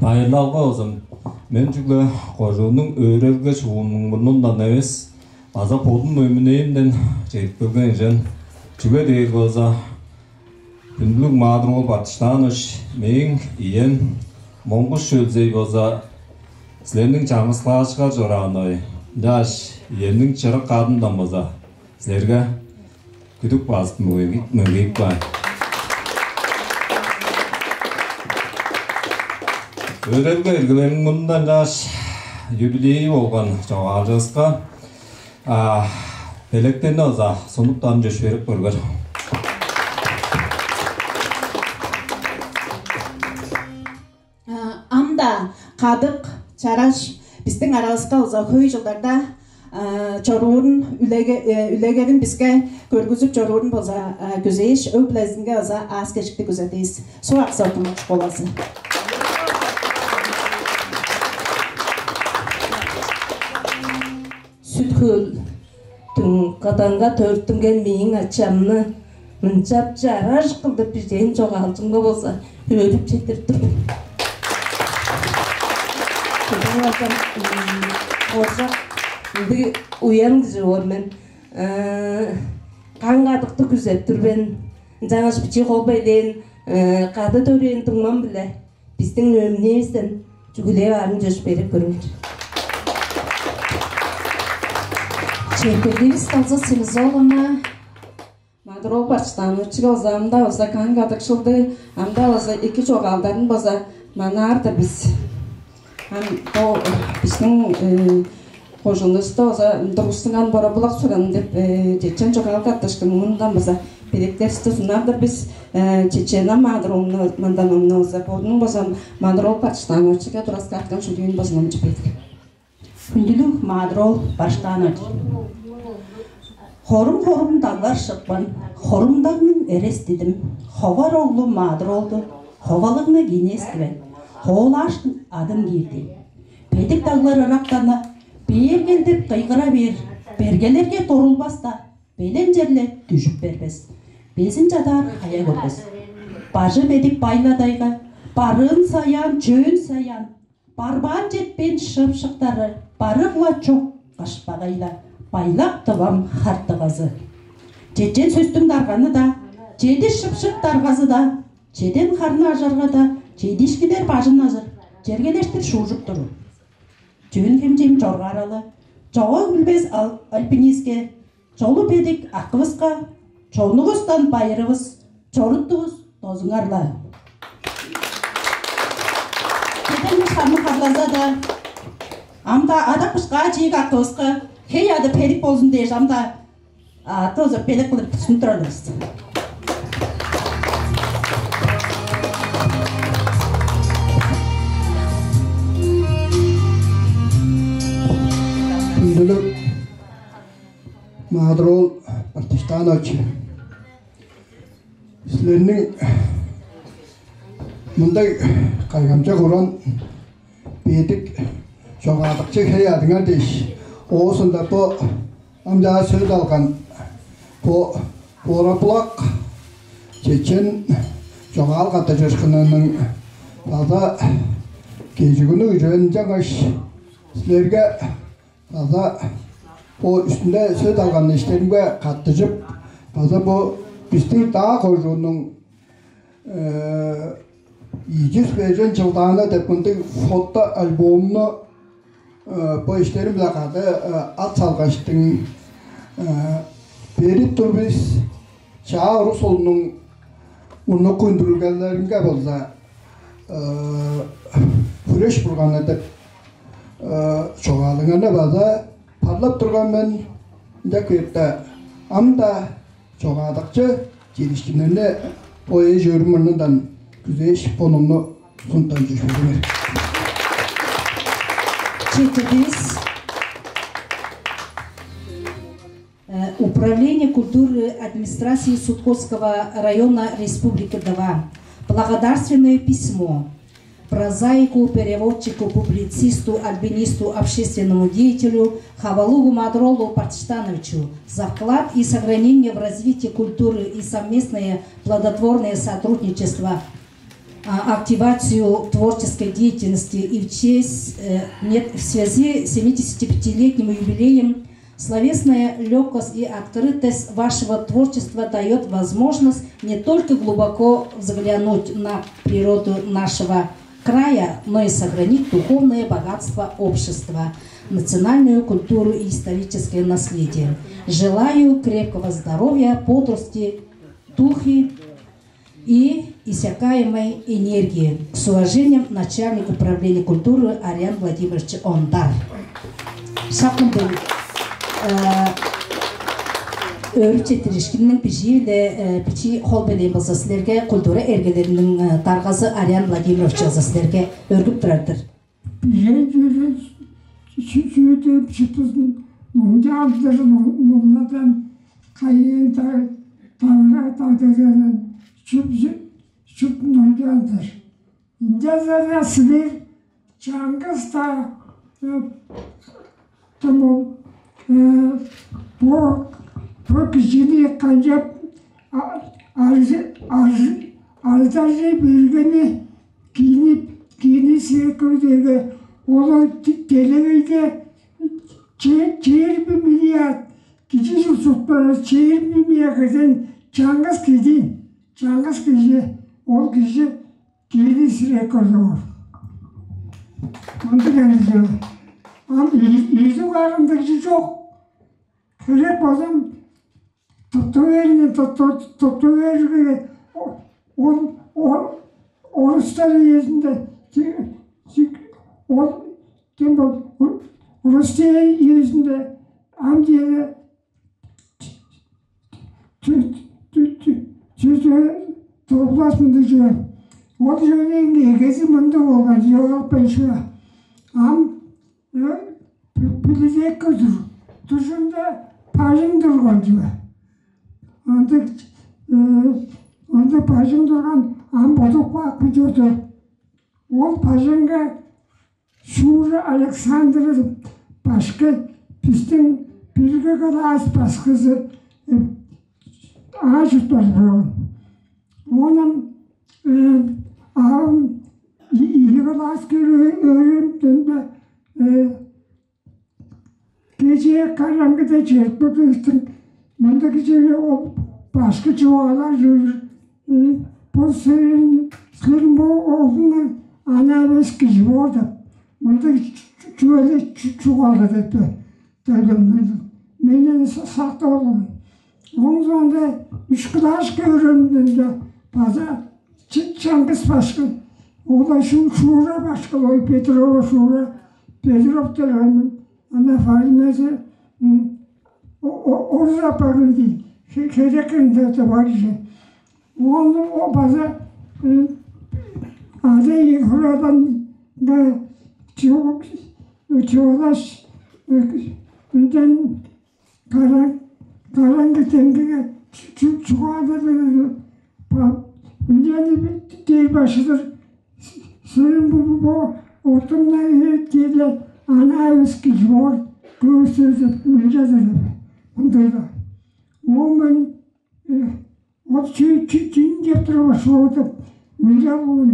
байырлалга болза, мен чүгле кожууннуң өөредилге чугуунуң мурнундан эвес, база бодум өмүнээримден чедип келген ийин. Чүге дээрге болза, хүндүлүг Маадыр-оол Баттыштаанович, мээң ием Монгуш Өлзей болза, силерниң чаңгыс-классчылар чорааны-ай, ынчангаш иемниң чырык адындан болза, силерге күдүк базып мөгейип, мөгейип каайн. Өөредилге эргилелиниң мурнунда ынчангаш юбилейи болган чогаалчывыска белектерни база сунуп дамчыш берип көргер. Ам-даа кадык чараш бистиң аравыска болза хөй чылдарда чоруурун, үлегерин биске көргүзүп чоруурун болза күзээш, өг-бүлезинге база аас-кежикти күзедивис. Суг-Аксы ортумак школазы. Сүт-Хөлдүң каданга төрүттүнген мээң ачамны мынчап чараш кылдыр бижээн чогаалчымга болза өөрүп четтирип тур мен. Кыдыгылардан коржак ындыг уян кижи боор мен. Каң-кадыкты күзеп тур мен. Ынчангаш бичии холбай элээн кады төрээн дуңмам-биле бистиң нөмнээвистен чүгүлээп аарым чөш берип көрүңер. Чепкердивис Талза Семизоловна. Мадрол Бартыштаановичиге база ам-даа база каң-кадыкшылды, ам-даа база эки чогаалдарын база манаар-дыр бис. Ам бо бистиң кожуунувуста база тургустунган Бора-Булак сураны деп чечен чогаал каттыышкынындан база белектеривисти сунар-дыр бис. Чечен Мадроловна Мандановна база бодунуң база Мадрол Бартыштаановичиге тураскааткан шүлүүн база номчуп берди. Хүндүлүг Мадрол Бартыштаанович. Хорум-хорум даглар шыпкан, хорумдагның эрес дидим, ховар оглу Мадролду, ховалыгны киинээстивен, хоолааштың адын киирди. Бедик даглар ырактана, бээр кел деп кыйгыра бээр, бергелерге дорулбас-даа, белен черле дүжүп бербес. Безин чадаар хая көрбес. Бажы бедик байла-дайга, барыын саяан, чөөн саяан, барбаан четпээн шыпшыктары барык-ла чок кашпагай-ла, байлак тывам хартыгазы. Чечен сөстүң дарганы-даа, чеди шыпшык даргазы-даа, чеден харны ажарга-даа, чедиишкиннер бажын ажыр, чергелештир шуужуп туру. Чөөн хемчээм чоргааралы, чогаг билбес альпинистке, чолу бедик акывыска, чонувустан байырывыс, чоруттувус дозуңар-ла. Чеден беш харны харлаза-даа, ам-даа адак бышкаа чиик акывыска хей ады Перик болзун дээш, ам-даа аты оза белек кылдыр бүтсүнүп турар-дыр бис. Хүндүлүг Мадрол Бартыштаанович, силерниң мындай кайгамча уран бедик чогаадыкчы хей адыңар дээш, оозунда бо ам чаа сөс алган бо Бора-Булак чечен чогаал каттыжыышкынының база кежигүнү үжен чаңгаш силерге база бо үстүнде сөс алган иштеримге каттыжып, база бо бистиң даа кожуунуң ийи чүс бежен чылдааны деп мындыг фото альбомну бо иштерим-биле кады ат салгаштың берип тур бис. Чаа орус улунуң мурнуку үндүрүлгелеринге болза «Хүреш бурганы» деп чогаалыңарны база парлап турган мен. Ынча кээрде ам-даа чогаадыкчы чедиишкиннерни бо эш-өөрүм мурнундан күзээш, бо номну сунуптан чөпшүрдүңер. Четирдивис. Э, Управление культуры администрации Суткольского района Республики Тыва. Благодарственное письмо прозаику, переводчику, публицисту, альпинисту, общественному деятелю Хавалыгу Мадролу Партиштановичу за вклад и сохранение в развитие культуры и совместное плодотворное сотрудничество, а, активацию творческой деятельности и в честь, э, нет, в связи с семидесятипятилетним юбилеем словесная лёгкость и открытость вашего творчества даёт возможность не только глубоко взглянуть на природу нашего края, но и сохранить духовное богатство общества, национальную культуру и историческое наследие. Желаю крепкого здоровья, бодрости, духи, И иссякаемой энергии. С уважением, начальник управления культуры Ариан Владимирович Ондар. Шак мындыг өрү четтиришкинниң бижии-биле, бичии хол белээн болза, силерге культура эргелериниң даргазы Ариан Владимирович болза, силерге өргүп турар-дыр. Бижен чүүлү чүү деп чыппызын муңчаалдыр мурнадан кайыын тавыра тагдыгдарын чүп чүп муңчаалдыр. Ынчалза-даа силер чаңгыс-даа тумул бо бо кижини канчап алдаржы бергени кийинип кийини сире көрдүрге, ол делегейде чээрби миллиард кижи чурттуптар, чээрби миллиардтан чаңгыс кижи, чаңгыс кижи, ол кижи киирисире көрдүңер. Мындыг янзы ам ийдиг арындыгчы чок. Херек болзам, тутту берине тутту бериге ол ол орустар үезинде ол ким бол Россия үезинде ам диэге чүзү тооглааш мындыг чүве. Ол чүвениң эгези мындыг болган чүве болуп кел чүве. Ам билизекке тур. Дужунда бажың турган чүве. Ындыг ындыг бажың турган ам бодуп каапкын чорду. Ол бажыңга Шура Александр башкы бистиң бирги кылаас башкызы аажы барган. Оон авам ийи кылаас өөрүнүндө кежээ караңгыда чедип кырдывыстың. Мындыг кижиге ол башкы чугаалаар чүве. Бо сен силерниң бо оглуңар ана эвес кижи боор деп. Мындыг чүвеле чугаалады деп. Мени сактап алган. Оң соонда үш кылаашка өөрүнүндө база чаңгыс башкы. Ола шуура башкы ой Петрова шуура Петров деген ана фамилиясы орус апарган дий. Херекинде бар же. Ону база ада Егоровдан да чугулаш үнден караң караң кетенгиге чугаалады. Үнден дээр башыдыр. Силерниң бо оттуңнар эретке-ле ана эвес кижи боор көөрүстер деп мынча-дыр деп ындыйла. Оон мен ол чүү чүү чүүн деп туруп ошуурдуп, мыйга болун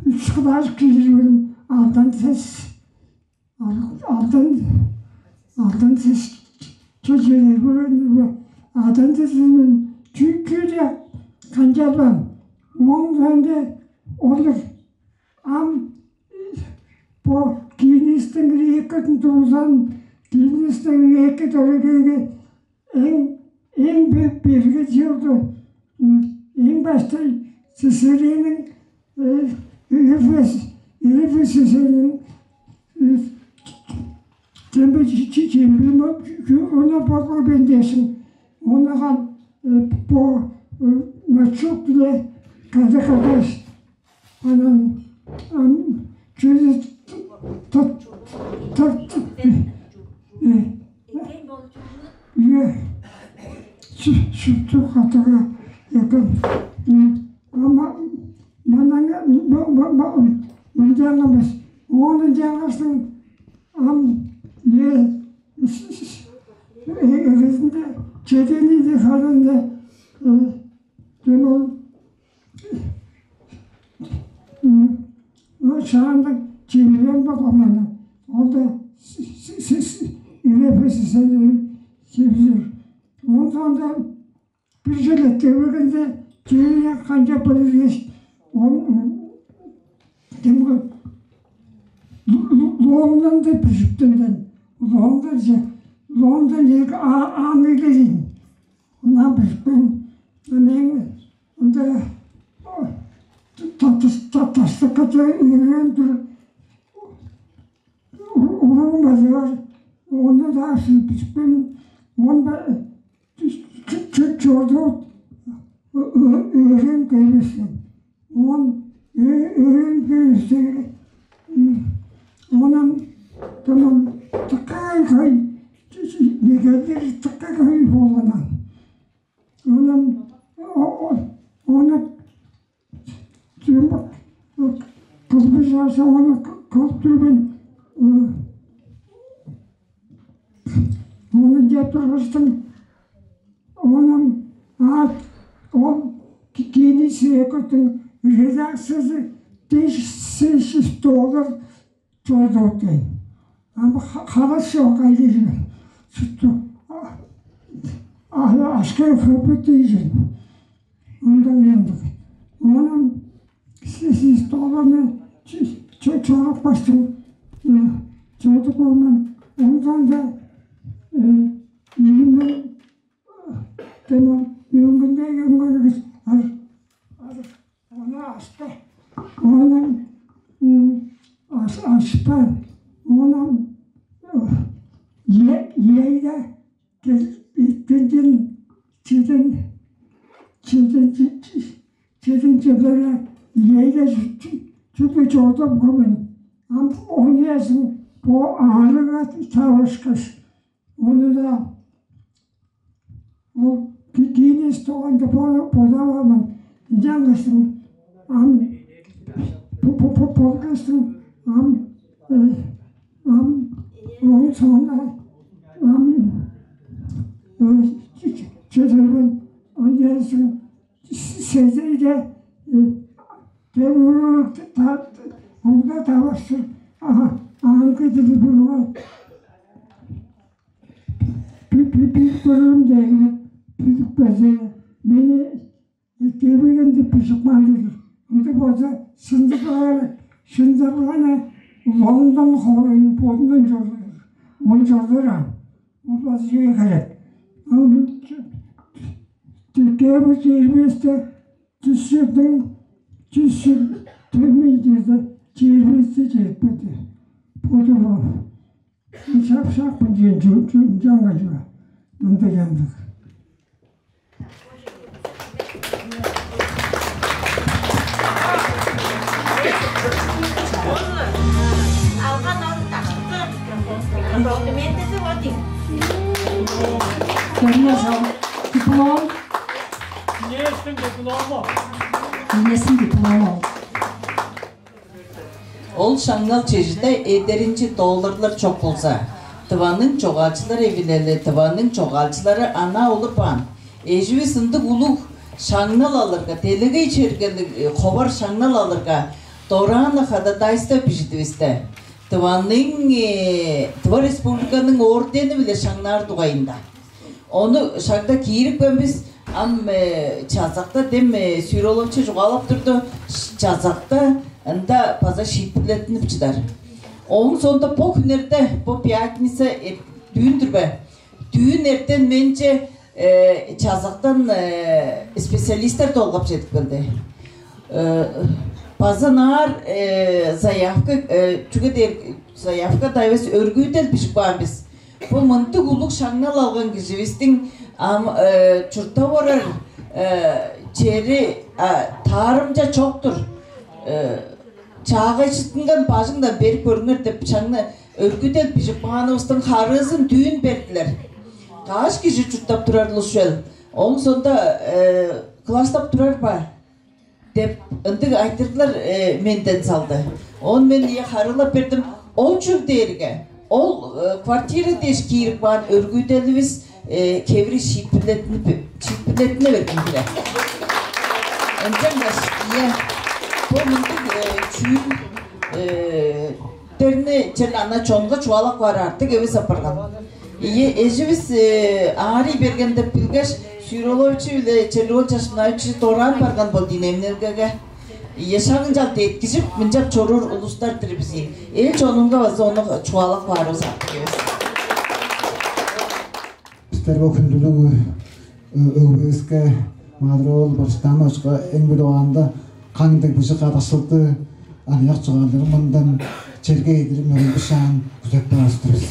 үш кылааш кижиин алдан сес алдан алдан сес чөчелер бөрүндүрбе адан сесинен чүү чүү де канчалбан. Оон кенде олур ам бо киинистиң риеккетин туузан киинистиң риекке төрегеге эң эң бе- берге чыылды. Эң баштай Цесарияның Ефес Ефес Цесарияның тембе чембе оно болгу бендешин онаган по мачук биле када кадаш Анан чүзү тырт тырт үе шүптү катыга экен. Ама манаңа мынчаан эмес. Ону жаңаштың ам үе эгезинде чедени де халында дем ол М, шаанда чемирен болган мана. Ол да с- с- с- с- үрепеси сенин чемизир. Оон соонда бир чыл эртер бергенде чемире канчап болур дээш, ол м, демги лоомдан деп бижиптинден лоомдан же лоомдан эки аан эглезин. Ынаа бижипкен. Мен ында таштыкка өөрен тур. Уруум база бар. Ону-даа шилбишпейн, он чордуут өөрен келбесин. Он өөрен келбестерге, онан тымын тыккай хай, мегелдер тыккай хай болган. Онан ону кылбыжарса, ону кылып турбайн, ону деп тургустум. Ону ол кийини сээкөттүң редакциясы дээш сеш доллар чорудуптайн. Ам халас чок айлыжын. Чутту ашка хөпөт дейжин. Ондан ындыг. Онун сис доланы чоруппаштың чорудуп болман. Ондан да ийимден дема өңгүндеги өңгүргүс ар ар Ону ашта, ону ашпаан, ону ийейде иттинчен чеден чеден чеден чедере ийейде чүгле чордуп көмүн. Ам оңяазын бо аарыга тавышкаш, ону-даа ол кийинис тоонда бодаваамын. Ынчангаштың ам болгастың ам ам ооң соонда ам чедербен ондясың сезейде бер уруур угда таварсыр аңгы дили бургай. Бир көрүрүм дээни, билип берзе, мени кевегенде бижип каан-дыр. Ындыг болза, шынзырлаары, шынзырлааны Лондон хоорайның бодундан чордур. Ону чордур ам. Ол база чүве херек. Кеве чээрбесте чүс чылдың чүс чыл төмей черде чээрбесте четпеди. Боду шап-шаппын чүве чүве чаңгай чүве. Мында чаңдык. Алган орун тактыкты документизи вот им. Көрүңөр, диплом. Кеңештиң диплому. Кеңештиң диплому. Ол шаңнал чежиде эдеринчи долларлар чок болза, Тываның чогаалчылар эвилели, Тываның чогаалчылары ана олурбаан. Эживис ындыг улуг шаңнал алырга, делегей чергелиг ховар шаңнал алырга дораан-на ходатайство бижидивисте, Тываның Тыва Республиканың ордени-биле шаңнаар дугайында. Ону шагда киирипкен бис. Ам чазакта дем Сюроловчу чугаалап турду. Чазакта ында база шиитпирлеттинип чыдар. Ооң соонда бо хүннерде, бо пятница, дүүн-дүр бе? Дүүн эртен менче чазактан специалистер долгап чедип келди. База наар заявка, чүге дээр, заявка-даа эвес, өргүүдел бижип каан бис. Бо мындыг улуг шаңнал алган киживистиң ам чурттап орар чери таарымча чок-тур. Чаагайжыттынган бажыңдан берип көрүңер деп шаңны өргүдел бижип каанывыстың харыызын дүүн бердилер. Каш кижи чурттап турар улус чүвел? Ооң соонда кылаштап турар ба? Деп ындыг айтырыглар менден салды. Оон мен ие харыылап бердим. Ол чүл дээрге, ол квартира дээш киирип каан өргүүделивис хевири шиитпирлеттине берген хире. Ынчангаш ие бо мындыг чүүл дерни черле ана чонга чугаалап каар артык эвес апарган. Ийе, эживис аарый берген деп билгеш, Сюроловичи биле Черлигол Чашмаевичи дораан барган болду ийин эмнелгеге. Ийе, шагынчалдыр эткижип, мынчап чоруур улустар-дыр бис ийин. Эл чонунга база ону чугаалап каарывыс артык эвес. Бистер бо хүндүлүг өгбевиске Маадыр-оол Бартыштаановичиге эң бир угаанда кандыг быжыг кадыкшылды аныяк чогаалдарының мурнундан черге эдирип мөрейин бышаан күзеп баар-дыр бис.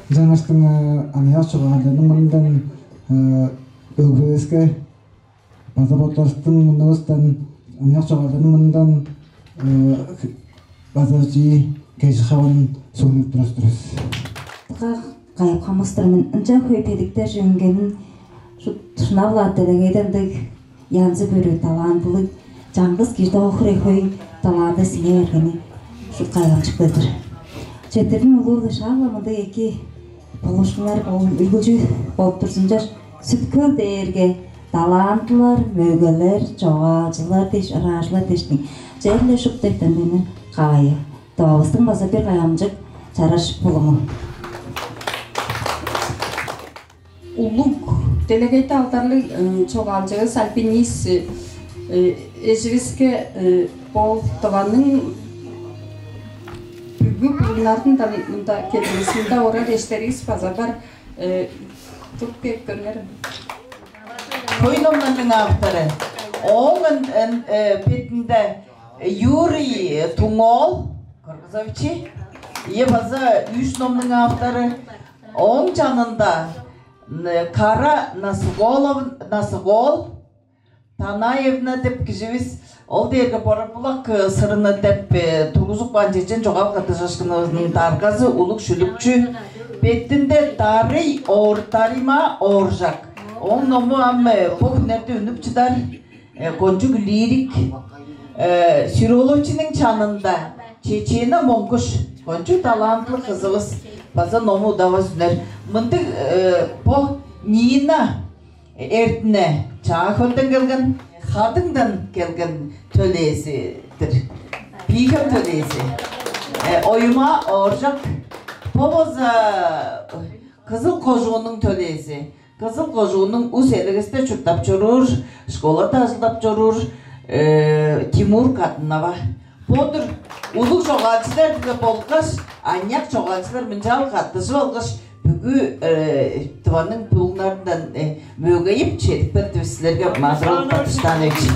Ынчангаштың аныяк чогаалдарының мурнундан өгбевиске база боттарывыстың мурнувустан аныяк чогаалдарының мурнундан база чии кежик хавын суурлап турар-дыр бис. Кайып хамыстыр мен ынча хөй бедиктер жөнгенин шынап-ла делегейден янзы-бүрү талантылыг чаңгыс кижиде охур хөй таланты сине бергени шут кайгамчык-тыр. Четирдин улуу шаала мындыг эки болушкуннар ол үлгүлчү болуп турзунча сүткел дээрге талантылар, мөгелер, чогаалчылар дээш, ыраажылар дээштиң черле шупту эттен каайы. Тывавыстың база бир кайгамчык чараш булуму. Улуг делегейде алдарлыг чогаалчывыс, альпинист эживиске бо Тываның бүгү булуңнарындан мында келгенивисинде орар эштеривис база бар. Туруп кээп көрүңерем. Хөй номнарның автору. Ооң бетинде Юрий Туңоол Кыргызович, ийе, база үш номнуң автору. Ооң чанында Кара Насыголов, Насыгол Танаевна деп киживис, ол дээрге Борбулак сырыны деп тургузуп каан чечен чогаал каттыжыышкынывыстың даргазы, улуг шүлүкчү. Бетинде Дарый Оор, Дарыма Ооржак. Ооң ному ам бо хүннерде үнүп чыдар. Кончуг лирик Сироловичиниң чанында Чечена Моңгуш, кончуг талантылыг кызывыс, база ному удавас үнер. Мындыг бо Нина Эртине Чаа-Хөлден келген, Хадыңдан келген төлээзи-дир. Бии-Хем төлээзи. Оюма Ооржак, бо болза Кызыл кожууннуң төлээзи. Кызыл кожууннуң Ус-Элегесте чурттап чоруур, школада ажылдап чоруур Тимур Кадынова. Бо-дур улуг чогаалчылар-биле болгаш аныяк чогаалчылар мынчаар каттыжып алгаш, бүгү Тываның булуңнарындан мөгейип чедип келдивис силерге, Маадыр-оол Бадыштаанович.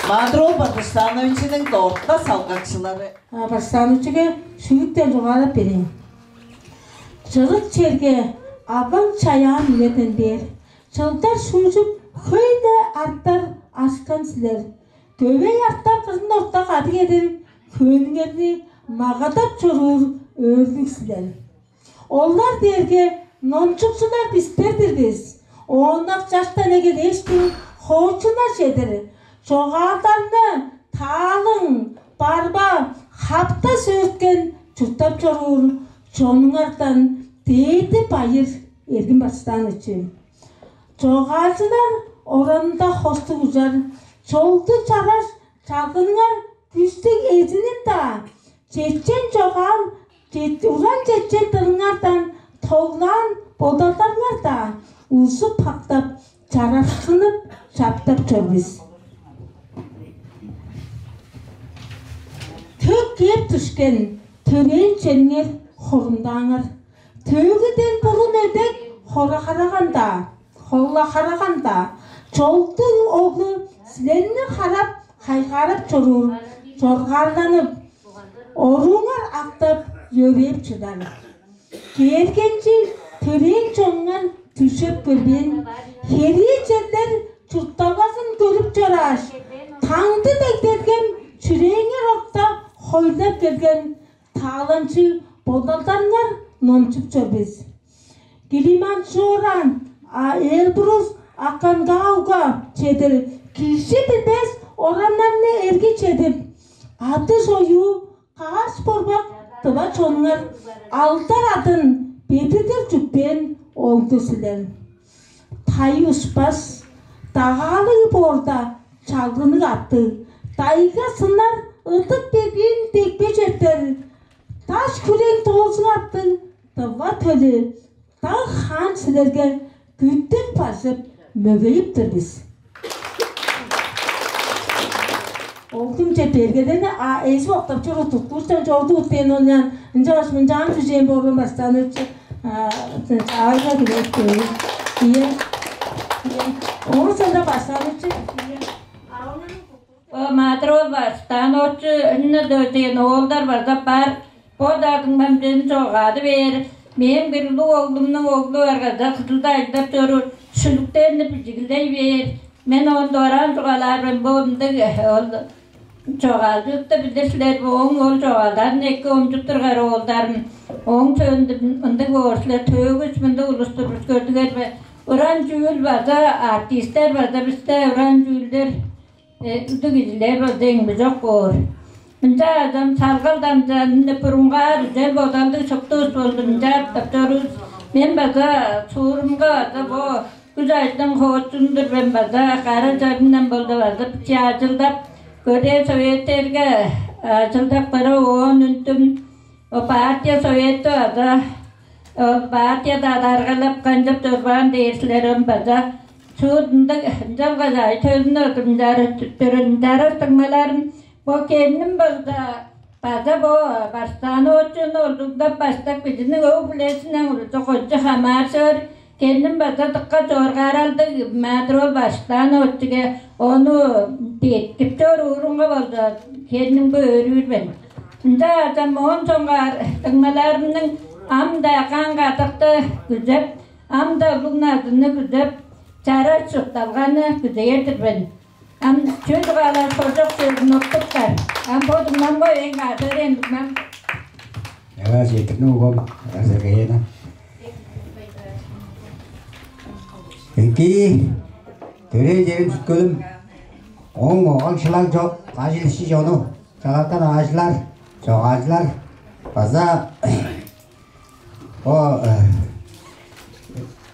Маадыр-оол Бадыштаановичиниң дорта салгакчылары. Бадыштаановичиге шүлүктен чугаалап берейин. Чырык черге аваң чаяан үеден бээр, чылдар шуужуп, хөй-ле арттар ашкан силер. Төвей арттар кырын орта кады кеден хөөнүңерни магадап чоруур өөрлүг силер. Олар дээрге номчукчулар бистер-дир бис. Ооннак чаштан эгелээштиң хоочунар чедир чогаалдарны таалың, барба, хапта сөөрткен чурттап чоруур чонуңардан дээди байыр, Эргин Бадыштаанович. Чогаалчылар оранында хостуг ужар, чолдуг чараш чалгыныңар күштүг эзинин-даа, чечен чогаал, уран чечен дылыңардан тоглаан бодалдарыңар-даа узуп-хактап, чарашкынып, чаптап чор бис. Төк кээп дүшкен төрээн чериңер хорумдааңар, төөгүден бурун эдек хора-хараган-даа, холла-хараган-даа, чолдуг оглу силерни харап, хайгаарап чоруур, чоргаарланып, орууңар актап, йөрээп чыдар. Кээргенчиг төрээн чонуңар дүжеп көрбээн, херии черлер чуртталгазын көрүп чорааш, таңды дегдерген чүрээңер орта хойлап келген таалаңчы бодалдарыңар номчуп чор бис. Килиманджоро, Эльбрус, Аконкагуа чедир кижи билбес ораннарны эргий чедип, ады-союу каш борбак тыва чонуңар алдар адын бедидир чүкпээн оолду силер. Тайы ушпас, дагаалыг боорда чалгынныг аттыг, дайга сынар ыдык бергиин декпе четтер, даш-хүрең доозуг аттыг тыва төлү даг хаан силерге күттүп-бажып, мөгейип тур бис. Оглумче бергедене, а эжи октап чору туткуштан чорду утпээн ол ян ынча баш мынчаан сүжээн болган бастаанычы. Чаайга билет. Ийе. Ийе. Орусча-даа баштааныкчы. Бо Маадыр-оол Бартыштаановичи, Инна-даа дээн оолдар база бар. Бо-даа дуңмамче чогаадып бээр. Мээң бир улуг оглумнуң оглу бар, база Кызылда ажылдап чоруур, шүлүктерни бижиглей бээр. Мен оон дораан чугаалаар мен, бо ындыг, э, ол чогаалчывысты билир силер бе? Ооң ол чогаалдарын эки номчуп турган оолдарын, ооң сөөлүнде ындыг боор силер, төөгүс мындыг улус-тур бис, көрдүңер бе? Уран чүүл база артистер база бисте уран чүүлдер, э, ындыг кижилер база эң бижок боор. Мынча ам салгал-дамчааны бурунгаар үзел-бодалдыг шуптувус болду, мынча аптап чорувус. Мен база суурумга база бо күш-ажылдың хоочун-дур мен база, кара чарымдан болду база бичии ажылдап, көдээ советтерге ажылдап кырып, оон үндүм. О, партия советти база, ол партияда адаргалап канчап чорбаан дээр силер, ам база шуут ындыг ынчалгаш ай төлүнү ынчаар дүттүрүн ынчаарар дуңмаларым. Бо келиним болза база бо Бартыштаановичини олдугдап баштап, кижиниң өг-бүлезинден улузу кончуг хамааржыр. Келиним база дыка чоргааралдыг, Маадыр-оол Бартыштаановичиге ону деткип чоруурунга болза, келинимге өөрүүр мен. Ынча база моон соңгаар дуңмаларымның ам-даа каң-кадыкты күзеп, ам-даа улуг назынны күзеп, чараш чуртталганы күзээр-дир мен. Ам чүл каалаар, соржок сөзүн уттуптар. Ам бо дуңмамга эң кадыыр ээн дуңмам. Яга четтирдим, угом, Сергеевна. Эки, төрээн черим, Сүт-Хөлүм. Оң, огаң шылаң чок, ажыл-ишчи чону, чалаттан аажылар, чогаалчылар база бо, э,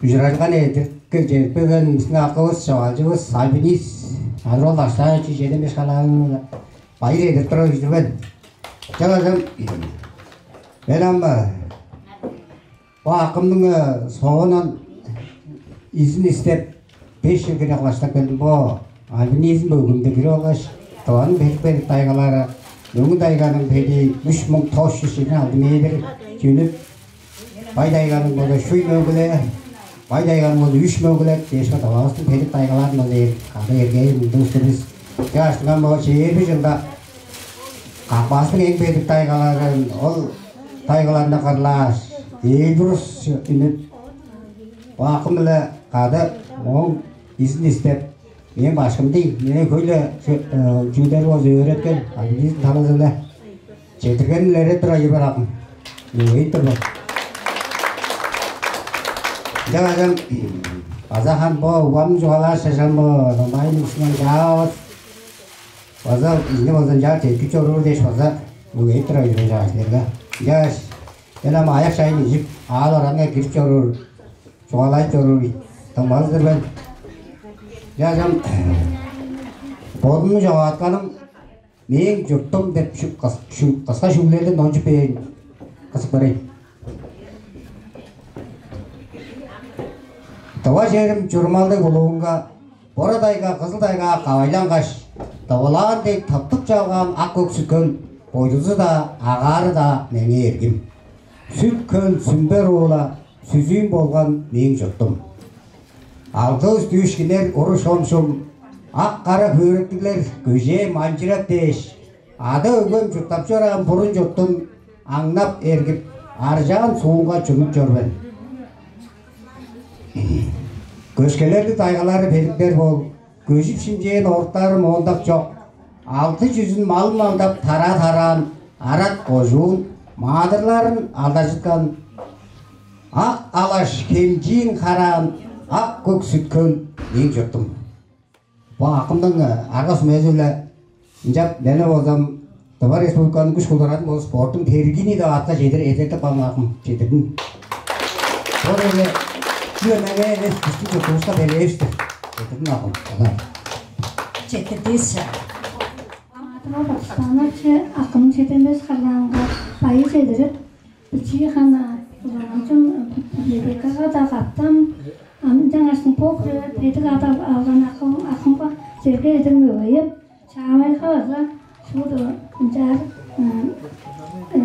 ужуражылганы эдертип келген бистиң акывыс, чогаалчывыс, альпинист Маадыр-оол Бартыштаановичи чеден беш калаанын байыр эдертип турар кижи-дир мен. Чаа, чаа, мен ам, э, бо акымның, э, соондан изин истеп, беш чыл хире кылаштап келдим. Бо альпинизм бөлгүмүнде кирип алгаш, Тываның бедик-бедик тайгалары, Мөңгүн-Тайганың беди үш муң тос чүс чеден алды метр чүнүп, Бай-Тайганың болза шуй мөңгүле, Бай-Тайганың болза үш мөңгүле дээш, Тывавыстың бедик тайгаларын болза эр-, кады эргей мындыг улус-тур бис. Чаа, ынчангаш бо чээрби чылда Кавказтың эң бедик тайгаларын, ол тайгаларны кырлааш, Эльбрус үнүп, бо акым-биле кады ооң изин истеп, мээң башкым дег, меңээ хөй-ле чү-, э, чүүлдерни болза өөреткен, альпинизм талазы-биле четтиргеним илередир-дир, Айырбар акым. Мөгейип тур мен. Ынчангаш ам база хан бо угбамның чугаалааш, чажан бо Домбайның үстүнен чаавыс. База ийни болза ынчаар чедип чоруур дээш, база мөгейип турар мен чаа силерге. Ынчангаш мен ам аяк чайын ижип, аал-оранга кирип чоруур, чугаалажып чоруур дуңмавыс-тыр мен. Ынчангаш ам бодумнуң чогаатканым «Мээң чуртум» деп шу-, кыс-, шу-, кыска шүлүглерден номчуп бээр мен, кызып көрейн. Тыва черим чурумалдыг улуунга, Бора-Тайга, Кызыл-Тайга кавайлангаш, тывылаан дег тыптып чалгаан ак-көк Сүт-Хөл бойдузу-даа, агаары-даа меңээ эргим. Сүт-Хөл, Сүмбе-Руула, Сүзүүн болган мээң чуртум. Алгы-үстү ишкиннер уру шомшум, ак-кара хөөректиглер көжээ манчырап дээш, ада-өгбем чурттап чораан бурун чуртум аңнап эргип, аржаан суунга чунуп чор мен. Көшкелерлиг тайгалары бедиктер бол, көжүп шимчээн оруктары моондак чок, алды чүзүн малын алдап тараа-тараан арат кожуун маадырларын алдаржыткан ак алаш хемчиин хараан ак-көк Сүт-Хөл мээң чуртум. Бо акымның, э, арга-сүмези-биле ынчап мени болза Тыва Республиканың күш-кулдуразын болза спорттуң тергиини деп атка чедир эдертип каан акым, четтирдим. Ол эве чүве меңээ эвес, бистиң чуртувуска белээвис-тир. Четтирдим, акым. Алар. Четтирдивис. Маадыр-оол Бартыштаанович акым чеден беш калаанга байыр чедирип, бичии хана улаанчым Медекага-даа каптам, ам ынчангаштың бо бедик ада алган акым, акымга черге эдип мөгейип, Чаамайга база шуут ынчаар, э, э,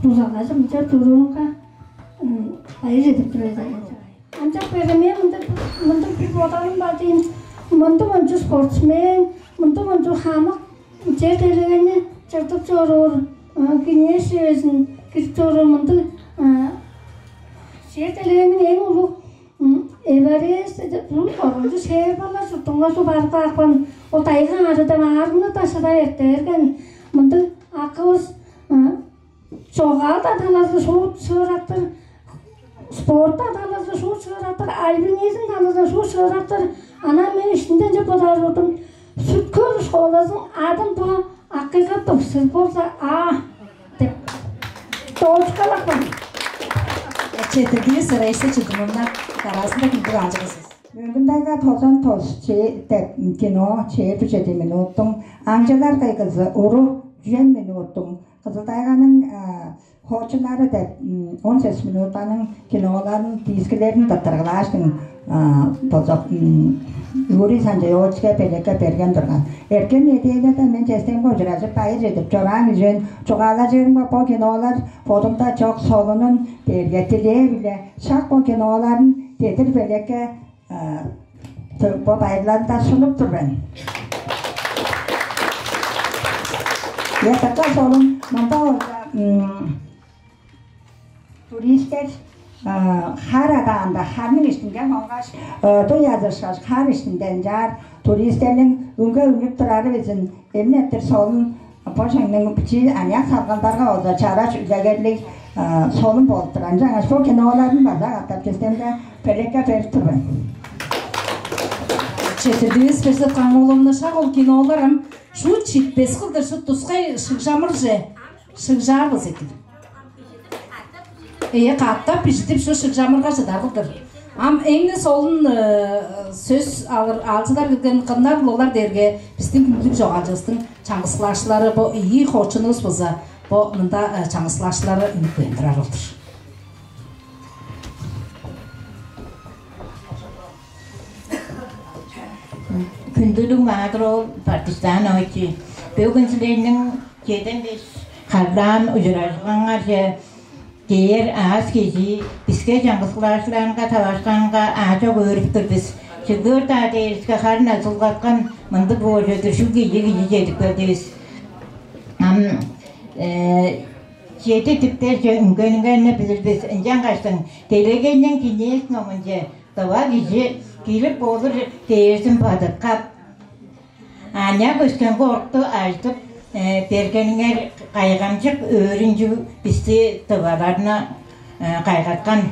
дузалажып, ынчаар туруунга, э, байыр чедирип тур эвес. Ынчап бере мен мындыг, мындыг бир бодалым бар дейм. Мындыг ончу спортсмен, мындыг ончу хамык чер делегени чыртып чоруур, кеңеш эвезин кирип чоруур мындыг чер делегениң эң улуг Эварест бул коргунчу шээр бала чуртунга суг барып каапкан, ол тайган арыдап аарыгны дашыра эртээрген мындыг акывыс чогаал адалазы шуут шыырактыр, спорт адалазы шуут шыырактыр, альпинизм талазы шуут шыырактыр. Анаа мен иштимден чеп бодаар болдум. Сүткөл школазының адын бо акыйга тывсыр болза аа деп доочкалапкан. Четирдии сырайсы чыдымында дараазында кимдиг аажыгысыз? Мөңгүндайга тозан тос че деп кино чээрби чеди минуттуң, аңчылар кайгызы уру чүен минуттуң, Кызылдайганың хоочуннары деп он сес минутаның киноларын, дискилерин тырттыргылааштың бозок Юрий Санчайовичке белекке берген турган. Эрткен неделяда мен честемге ужуражып, байыр чедип чораан үжен чугаалажырымга, бо кинолар бодумда чок солунун дээрге дилээ-биле шак бо киноларын дедир белекке бо байырларында сунуп тур мен. Ятакка солун мында болза туристтер хар адаанда, харның иштинге хонгаш, дуу язышкаш, хар иштинден чаар туристтерниң үнге үнүп турары безин эмнеттир солун. Бо шеңниң бичии аныяк салгалдарга болза чараш үлегерлиг солун болуп турар. Ынчангаш бо киноларын база катап честемге белекке берип тур мен. Четирдивис Перзет Каңууловна, шак ол киноларым шу читпес кылдыр шу тускай шыгжамырже шыгжаар болза экен. Ээ, катап бижидип шу шыгжамырга чыдар кылдыр. Ам эңни солун сөс алыр аалчылар кирген кыннар-ла олар дээрге бистиң хүндүлүг чогаалчывыстың чаңгыс классчылары, бо ийи хоочунувус болза бо мында чаңгыс классчылары үнүп кээн турар ол-дур. Хүндүлүг Маадыр-оол Партизанович, бөгүн силерниң чеден беш харлаан ужуражылгаңарже кээр аас-кежии биске чаңгыс классчыларынга таварышканга аажок өөрүп тур бис. Чыглыр-даа дээриске харын азылгаткан мындыг боор чүве-дир, шуг кижи-кижи чедип келдивис. Ам чеди диптерже үнгениңерни билир бис. Ынчангаштың делегейниң кеңээш номунче тыва кижи кирип болур дээрзин бадыткап, аныяк өскенге орукту ажыдып бергениңер кайгамчык өөрүнчүг бисти, тываларны, кайгаткан.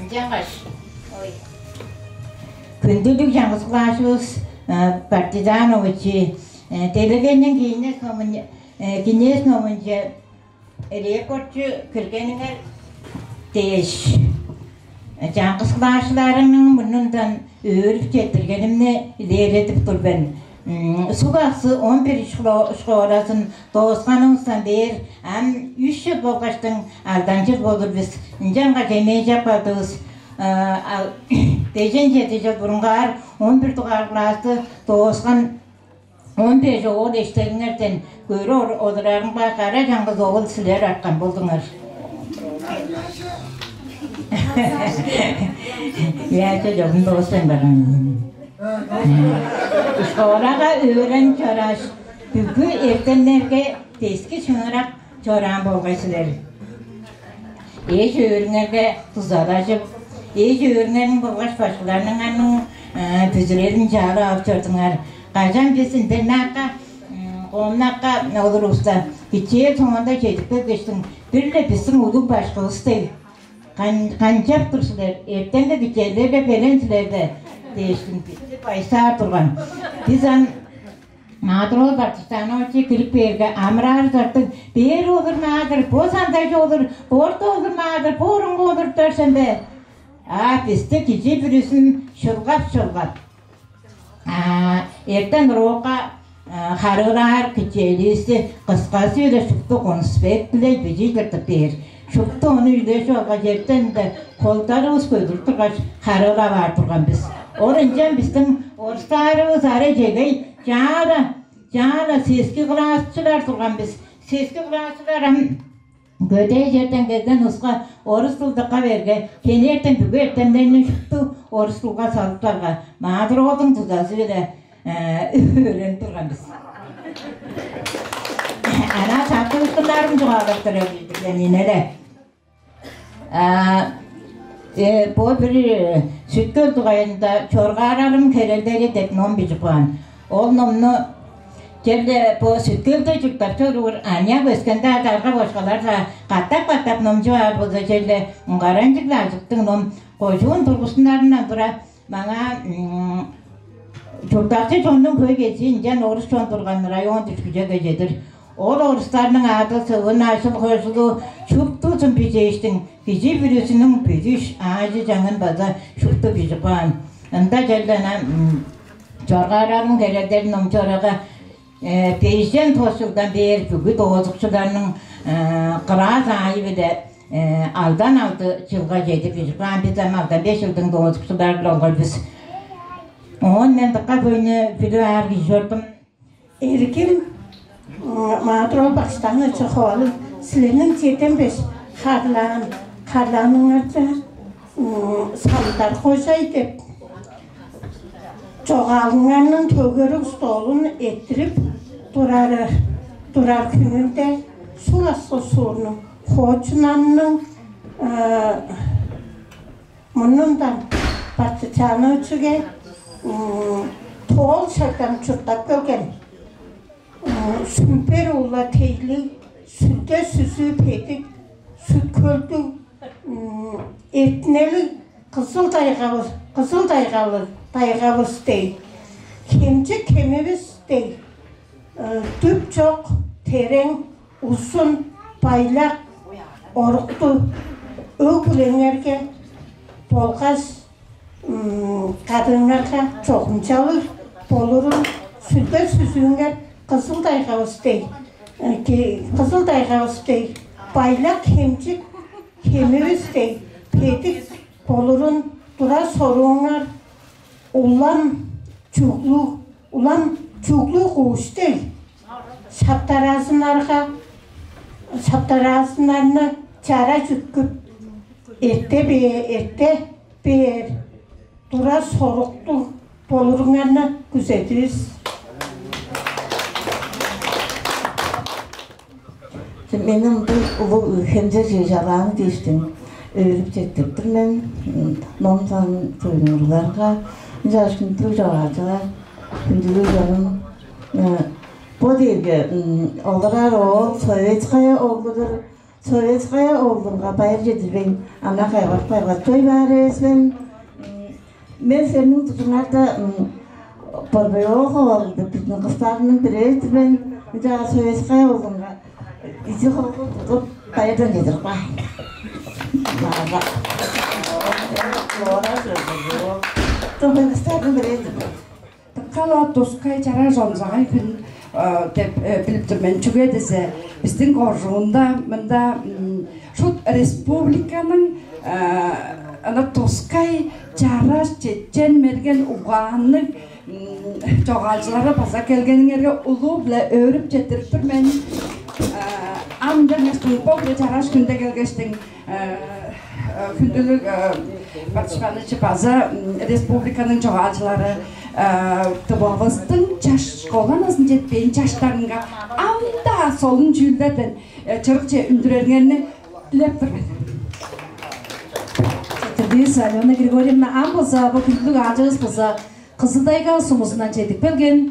Ынчангаш хүндүлүг чаңгыс классчывыс Партизанович делегейниң кеңээш номун кеңээш номунче рекордчу киргениңер дээш, чаңгыс классчыларыңның мурнундан өөрүп четтиргенимни илередип тур мен. Суг-Аксы он бир школазын доосканывыстан бээр ам үш чыл болгаштың алдан чыл болур бис. Ынчангаш эмээжеп кагдывыс. Бежен чеди чыл бурунгаар он бир дугаар классты дооскан он беш оол эштериңерден көрүп олурарымга, кара чаңгыс оол силер арткан болдуңар. Яача чогун доостан барган. Школага өөрен чорааш, бүгү эртемнерге дески шыырак чораан болгай силер. Эш-өөрүңерге дузалажып, эш-өөрүңерниң болгаш башкыларыңарның бүзүрелин чаалап ап чордуңар. Кажан бис интернатка, комнатка олурувуста, кичээ соонда чедип келгештиң, бир-ле бистиң улуг башкывыс дег: «Канчап тур силер? Эртенге кичээлдерге белен силер де?» — дээштиң, бистиң байсаар турган. Бис ам Маадыр-оол Партизанович кирип кээрге, амыраар чартык: «Бээр олур, Маадыр, бо сандайже олур, борта олур, Маадыр, бо орунга олуруптар сен бе?» А бисти кижи бүрүзүн шылгап-шылгап, эртен уруукка харыылаар кичээливисти кысказы-биле шупту конспект-биле бижий чыртып бээр. Шупту ону үлежип алгаш, эртенинде холдарывыс көдүрүп тургаш, харыылап аар турган бис. Ол ынчан бистиң орустаарывыс арай чегей, чаара, чаара сески кылаасчылар турган бис. Сески кылаасчылар ам Көдээ черден келген улуска орус дыл дыка берге, кенертен бүгү эртемнерни шупту орус дылга салыптарга, Маадыр-оолдуң дузазы-биле өөренип турган бис. Ана чартыышкыннарым чугаалап турар ийдилер, инеле. А, э, бо бир э, Сүт-Хөл дугайында «Чоргаарарым херелдери» деп ном бижип каан. Ол номну черле бо Сүт-Хөлде чурттап чоруур аныяк өскенде адарга бошкалар-даа катап-катап номчуп аар болза, черле муңгаранчыг-ла ажыктыг ном. Кожуун тургузуннарындан тура маңаа чурттакчы чоннуң хөй кези ынчан орус чон турган район дүшкүжеге чедир. Ол орустарның аады, сывын, ажыл-хожулу шуптузун бижээштиң, кижи бүрүзүнүң бүдүш аажы-чаңын база шупту бижип каан. Ында черле ана «Чоргаарарым херелдери» номчуурга, бежен тос чылдан бээр бүгү доозукчуларның кыраа саайы-биле алдан алды чылга чедип бижип каан. Бис ам алдан беш чылдың доозукчулары-биле болгай бис. Оон мен дыка хөйнү билип аар кижи чордум. Эргим Маадыр-оол Баксаанович, хоойлу силерниң чеден беш харлаан, харлааныңарже Сандар-Кожай деп чогаалыңарның төгерик столун эрттирип турары, турар хүнүнде Сур-Аксы суурнуң хоочуннарының мурнундан Бартыцяновичиге тоол шагдан чурттап келген Сүмбер-Уула тейлиг, сүлде-сүзүү бедик, сүт-хөлдүг, эртинелиг Кызыл тайгавыс, Кызыл тайгалы, тайгавыс дег, хемчик хемивис дег, дүп чок, терең, узун, байлак, оруктуг өг-бүлеңерге болгаш кадыңарга чогумчалыг болурун, сүлде-сүзүүңер Кызыл тайгавыс дег, Кызыл тайгавыс дег, байлак хемчик хемивис дег бедик болурун, тура-сорууңар улам чуглуг, улам чуглуг куш дег, шаптараазыннарга, шаптараазыннарны чара чүткүп, эрте бээр, эрте бээр, тура-соруктуг болуруңарны күзедивис. Мен ындыг улуг хемчег чалааны дээштиң өөрүп четтирип тур мен. Ном санын туйнуурларга, ынчаш хүндүлүг чогаалчылар, хүндүлүг чонум, бо дээрге олурар оол Советская оглу-дур. Советская оглунга байыр чедирбейн, ана кайгап-кайгап чой баар эвес мен. Мен сениң дужуңарда Борбайоо ховалыг деп бистиң кыстарның бирээзи мен, ынчаарга Советская оглунга изиг холгу тудуп, байырдан чедирип каайн. Мага. Тумбай кыстарның бирээзи мен. Дыка-ла тускай чараш онзагай хүн деп билип тур мен. Чүге дизе, бистиң кожуунда мында шут республиканың ана тускай чараш, чечен-мерген, угаанныг чогаалчылары база келгениңерге улуу-биле өөрүп четтирип тур мен. Ам ынчангаштың бо-биле чараш хүнде келгештиң, хүндүлүг Батышканычы база республиканың чогаалчылары, тывавыстың чаш, школаназын четпээн чаштарынга ам-даа солун чүүлдерден чырыкче үндүрериңерни дилеп тур мен. Четтирдивис, Алена Григорьевна. Ам база бо хүндүлүг аалчывыс база Кызыл-Тайга сумузундан чедип келген.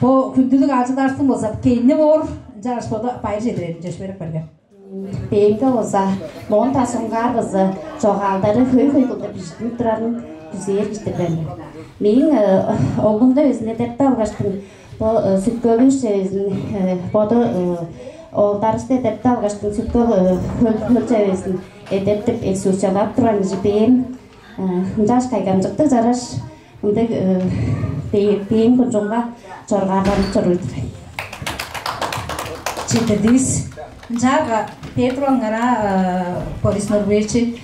Бо хүндүлүг аалчыларывыстың база кенни боор, ынчангаш боду байыр чедирерин чөпшээреп берген. Бээңге база моон тасыңгаар база чогаалдары хөй-хөй кылдыр бижиттинип турарын күзээр кижи-дир мен. Мээң оглумда безин эдертип алгаштың, бо Сүт-Хөлүвүсче безин, боду оолдарывысты эдертип алгаштың, Сүт-Хөл, Хөлче безин эдертип, экскурсиялап турган кижи бээм. Ынчаш кайгамчыктыг чараш ындыг бээң кончуунга чоргаарланып чоруур-дур. Четтирдивис. Ынчаарга Петр оңнара Борис Нурбуевич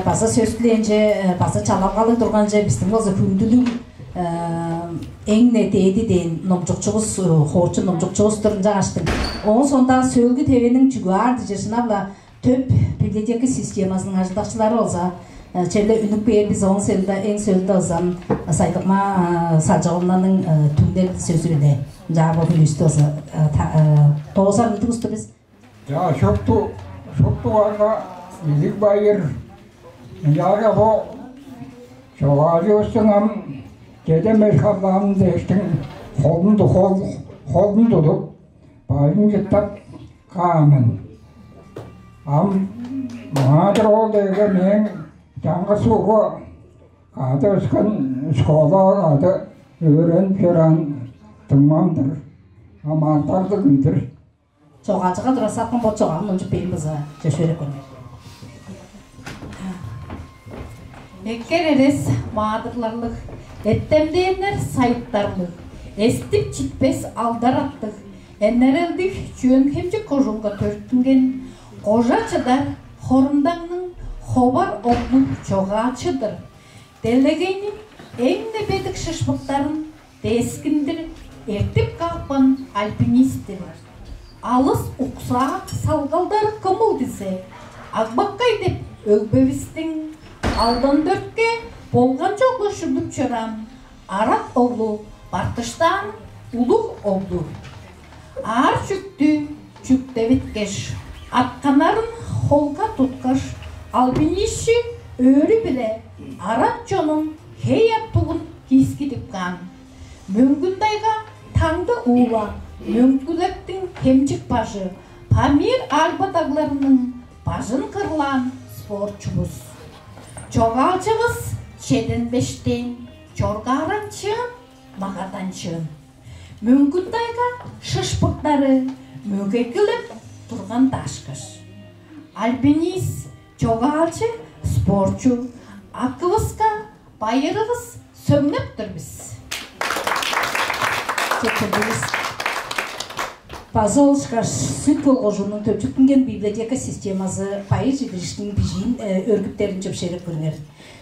база сөс дилээнче, база чалалгалыг турганче, бистиң болза хүндүлүг эң-не дээди дээн номчукчувус, э, хоочун номчукчувус-тур ынчангаштың. Оон соонда сөөлгү тевениң чүгү аар дижир шынап-ла төп библиотека системазының ажылдакчылары болза, э, черле үнүп кээр бис, оон соонда эң сөөлүнде болза Сайдыкмаа, э, Салчаковнаның, э, түңнел сөзү-биле ынчаар бо хүнүстү болза, э, та-, э, доозар ындыг устур бис. Чаа, шупту, шуптуңарга изиг байыр. Ынчаарга бо чогаалчывыстың ам чеден беш харлаанын дээштиң холун ту-, хол-, холун тудуп, бажын чыттап каан мен. Ам маңаа-дыр ол дээрге мээң чаңгыс угу кады өскен школага кады өөренип чораан дуңмам-дыр. Ам артарлыг кижи-дир. Чогаалчыга турасаткан бо чогаалын номчуп бээр болза, чөпшээреп көрүңер. Эккер эрес маадырларлыг, эртемденнер сайыттарлыг, эстип читпес алдар аттыг, энерелдиг Чөөн-Хемчик кожуунга төрүттүнген кожа чыдар Хорумдаңның ховар оглу чогаалчы-дыр. Делегейниң эң-не бедик шыпшыктарын дескиндир эртип каапкан альпинист-тир. Алыс уксаак салгалдары кымыл дизе, Агбаккай деп өгбевистиң алдан дөртке болган чогла шүглүп чораан арат оглу Бартыштаан улуг оглу. Аар чүктү чүктевиткеш, атканарын холга туткаш, альпинистчи өөрү-биле арат чонун хей ап тугун киискидип каан. Мөңгүн-Тайга таңды уула Мөңгүлектиң Хемчик бажы, Памир Альпа дагларының бажын кырлаан спортчувус. Чогаалчывыс чеден бештээн, чоргааранчыын, магаданчыын. Мөңгүн-Тайга шыпшыктары мөгейгилеп турган даашкаш. Альпинист, чогаалчы, спортчу акывыска байырывыс сөңнеп тур бис. Четтирдивис. База ол ышкаш Сүт-Хөл кожууннуң төпчүктүнген библиотека системазы байыр чедириишкинниң бижиин, э, өргүптерин чөпшээреп көрүңер.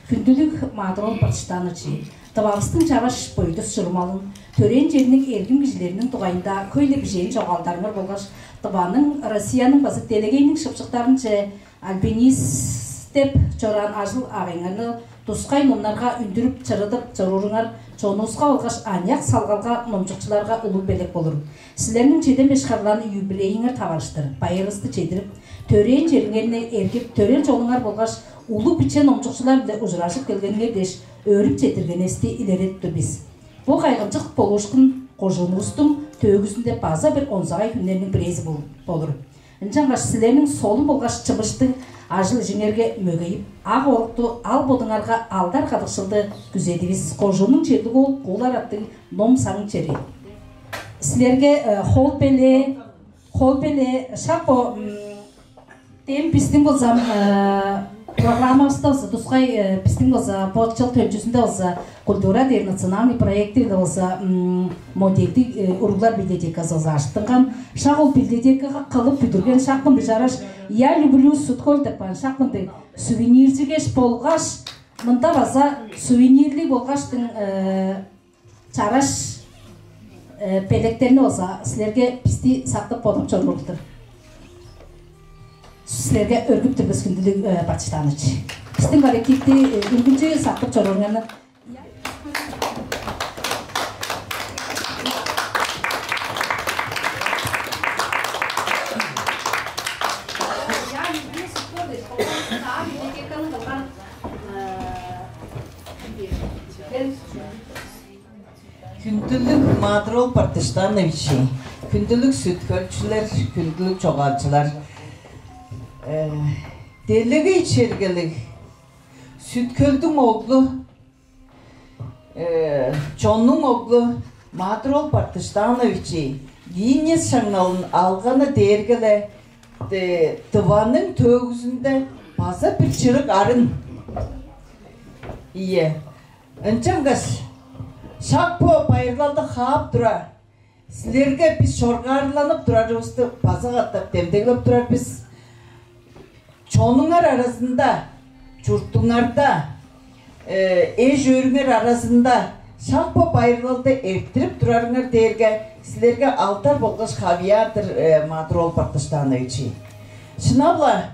Хүндүлүг Маадыр-оол Бартыштаанович, Тывавыстың чараш бойдус чурумалын, төрээн черниң эргим кижилериниң дугайында хөй-ле бижээн чогаалдарыңар болгаш Тываның, Россияның база делегейниң шыпшыктарынче альпинист деп чораан ажыл-агыйыңарны тускай номнарга үндүрүп, чырыдып чорууруңар чонувуска болгаш аныяк салгалга, номчукчуларга улуг белек болур. Силерниң чеден беш харлаан юбилейиңер таварыштыр байырывысты чедирип, төрээн чериңерни эргип, төрел чонуңар болгаш улуг-биче номчукчулар-биле ужуражып келгениңер дээш, өөрүп четтиргенивисти илередип тур бис. Бо кайгамчык болуушкун кожуунувустуң төөгүзүнде база бир онзагай хүннерниң бирээзи бол-, болур. Ынчангаш силерниң солун болгаш чымыштыг ажыл-ижиңерге мөгейип, ак орукту ал бодуңарга алдар кадыкшылды күзедивис. Кожууннуң черлиг оол Куулар аттыг ном-саң чери. Силерге, э, хол белээ, хол белээ, шак бо, м, дем бистиң болза, э, программавыста болза, тускай, э, бистиң болза, бо чыл төнчүзүнде болза, культура дээр национальный проекти-биле болза, м, модельдиг, э, уруглар библиотеказы болза ажыттынган. Шак ол библиотекага кылып бүдүрген шак мындыг чараш «Я люблю Сүт-Хөл» деп каан шак мындыг сувенирчигеш болгаш, мында база сувенирлиг болгаштың, э, чараш, э, белектерни болза силерге бисти сактып бодап чоруур-дур. Силерге өргүп тур бис, хүндүлүг, э, Бартыштаанович. Бистиң коллективти, э, үргүлчү сактып чорууруңарны. Хүндүлүг Маадыр-оол Бартыштаанович, хүндүлүг сүт-хөлчүлер, хүндүлүг чогаалчылар. Э, делегей чергелиг Сүт-Хөлдүң оглу, э, чоннуң оглу Маадыр-оол Бартыштаанович Гиннес шаңналын алганы дээрге-ле, э, Тываның төөгүзүнде база бир чырык арын. Ийе. Ынчангаш шак бо байырлалды хаап тура, силерге бис чоргаарланып турарывысты база катап демдеглеп турар бис. Чонуңар аразында, чуртуңарда, э, эш-өөрүңер аразында Шак бо байырлалды эрттирип турарыңар дээрге силерге алдар болгаш хавыяар-дыр, э, Маадыр-оол Бартыштаанович. Шынап-ла,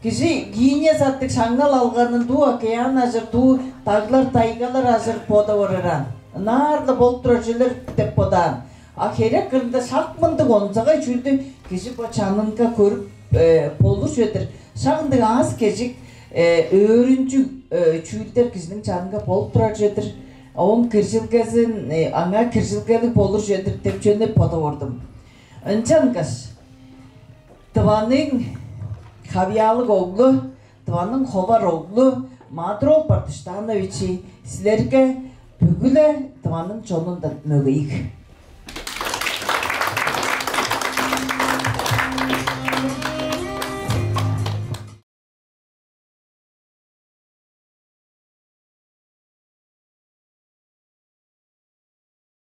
кижи кийине саттыг шаңнал алганын дуу океан ажыр, дуу даглар, тайгалар ажыр бодап ораран. Ынаар-ла болуп турар чүвелер деп бодаан. А херек кырында шак мындыг онзагай чүүлдү кижи бо чанынга көрүп, э, болур чүве-дир. Шак ындыг аас-кежик, э, өөрүнчүг, э, чүүлдер кижиниң чанынга болуп турар чүве-дир. Ооң киржилгезин, э, аңаа киржилгелиг болур чүве-дир деп чүвени бодап ордум. Ынчангаш Тываның хавыяалыг оглу, Тываның ховар оглу Маадыр-оол Бартыштаанович, силерге бүгү-ле Тываның чонундан мөгейиг.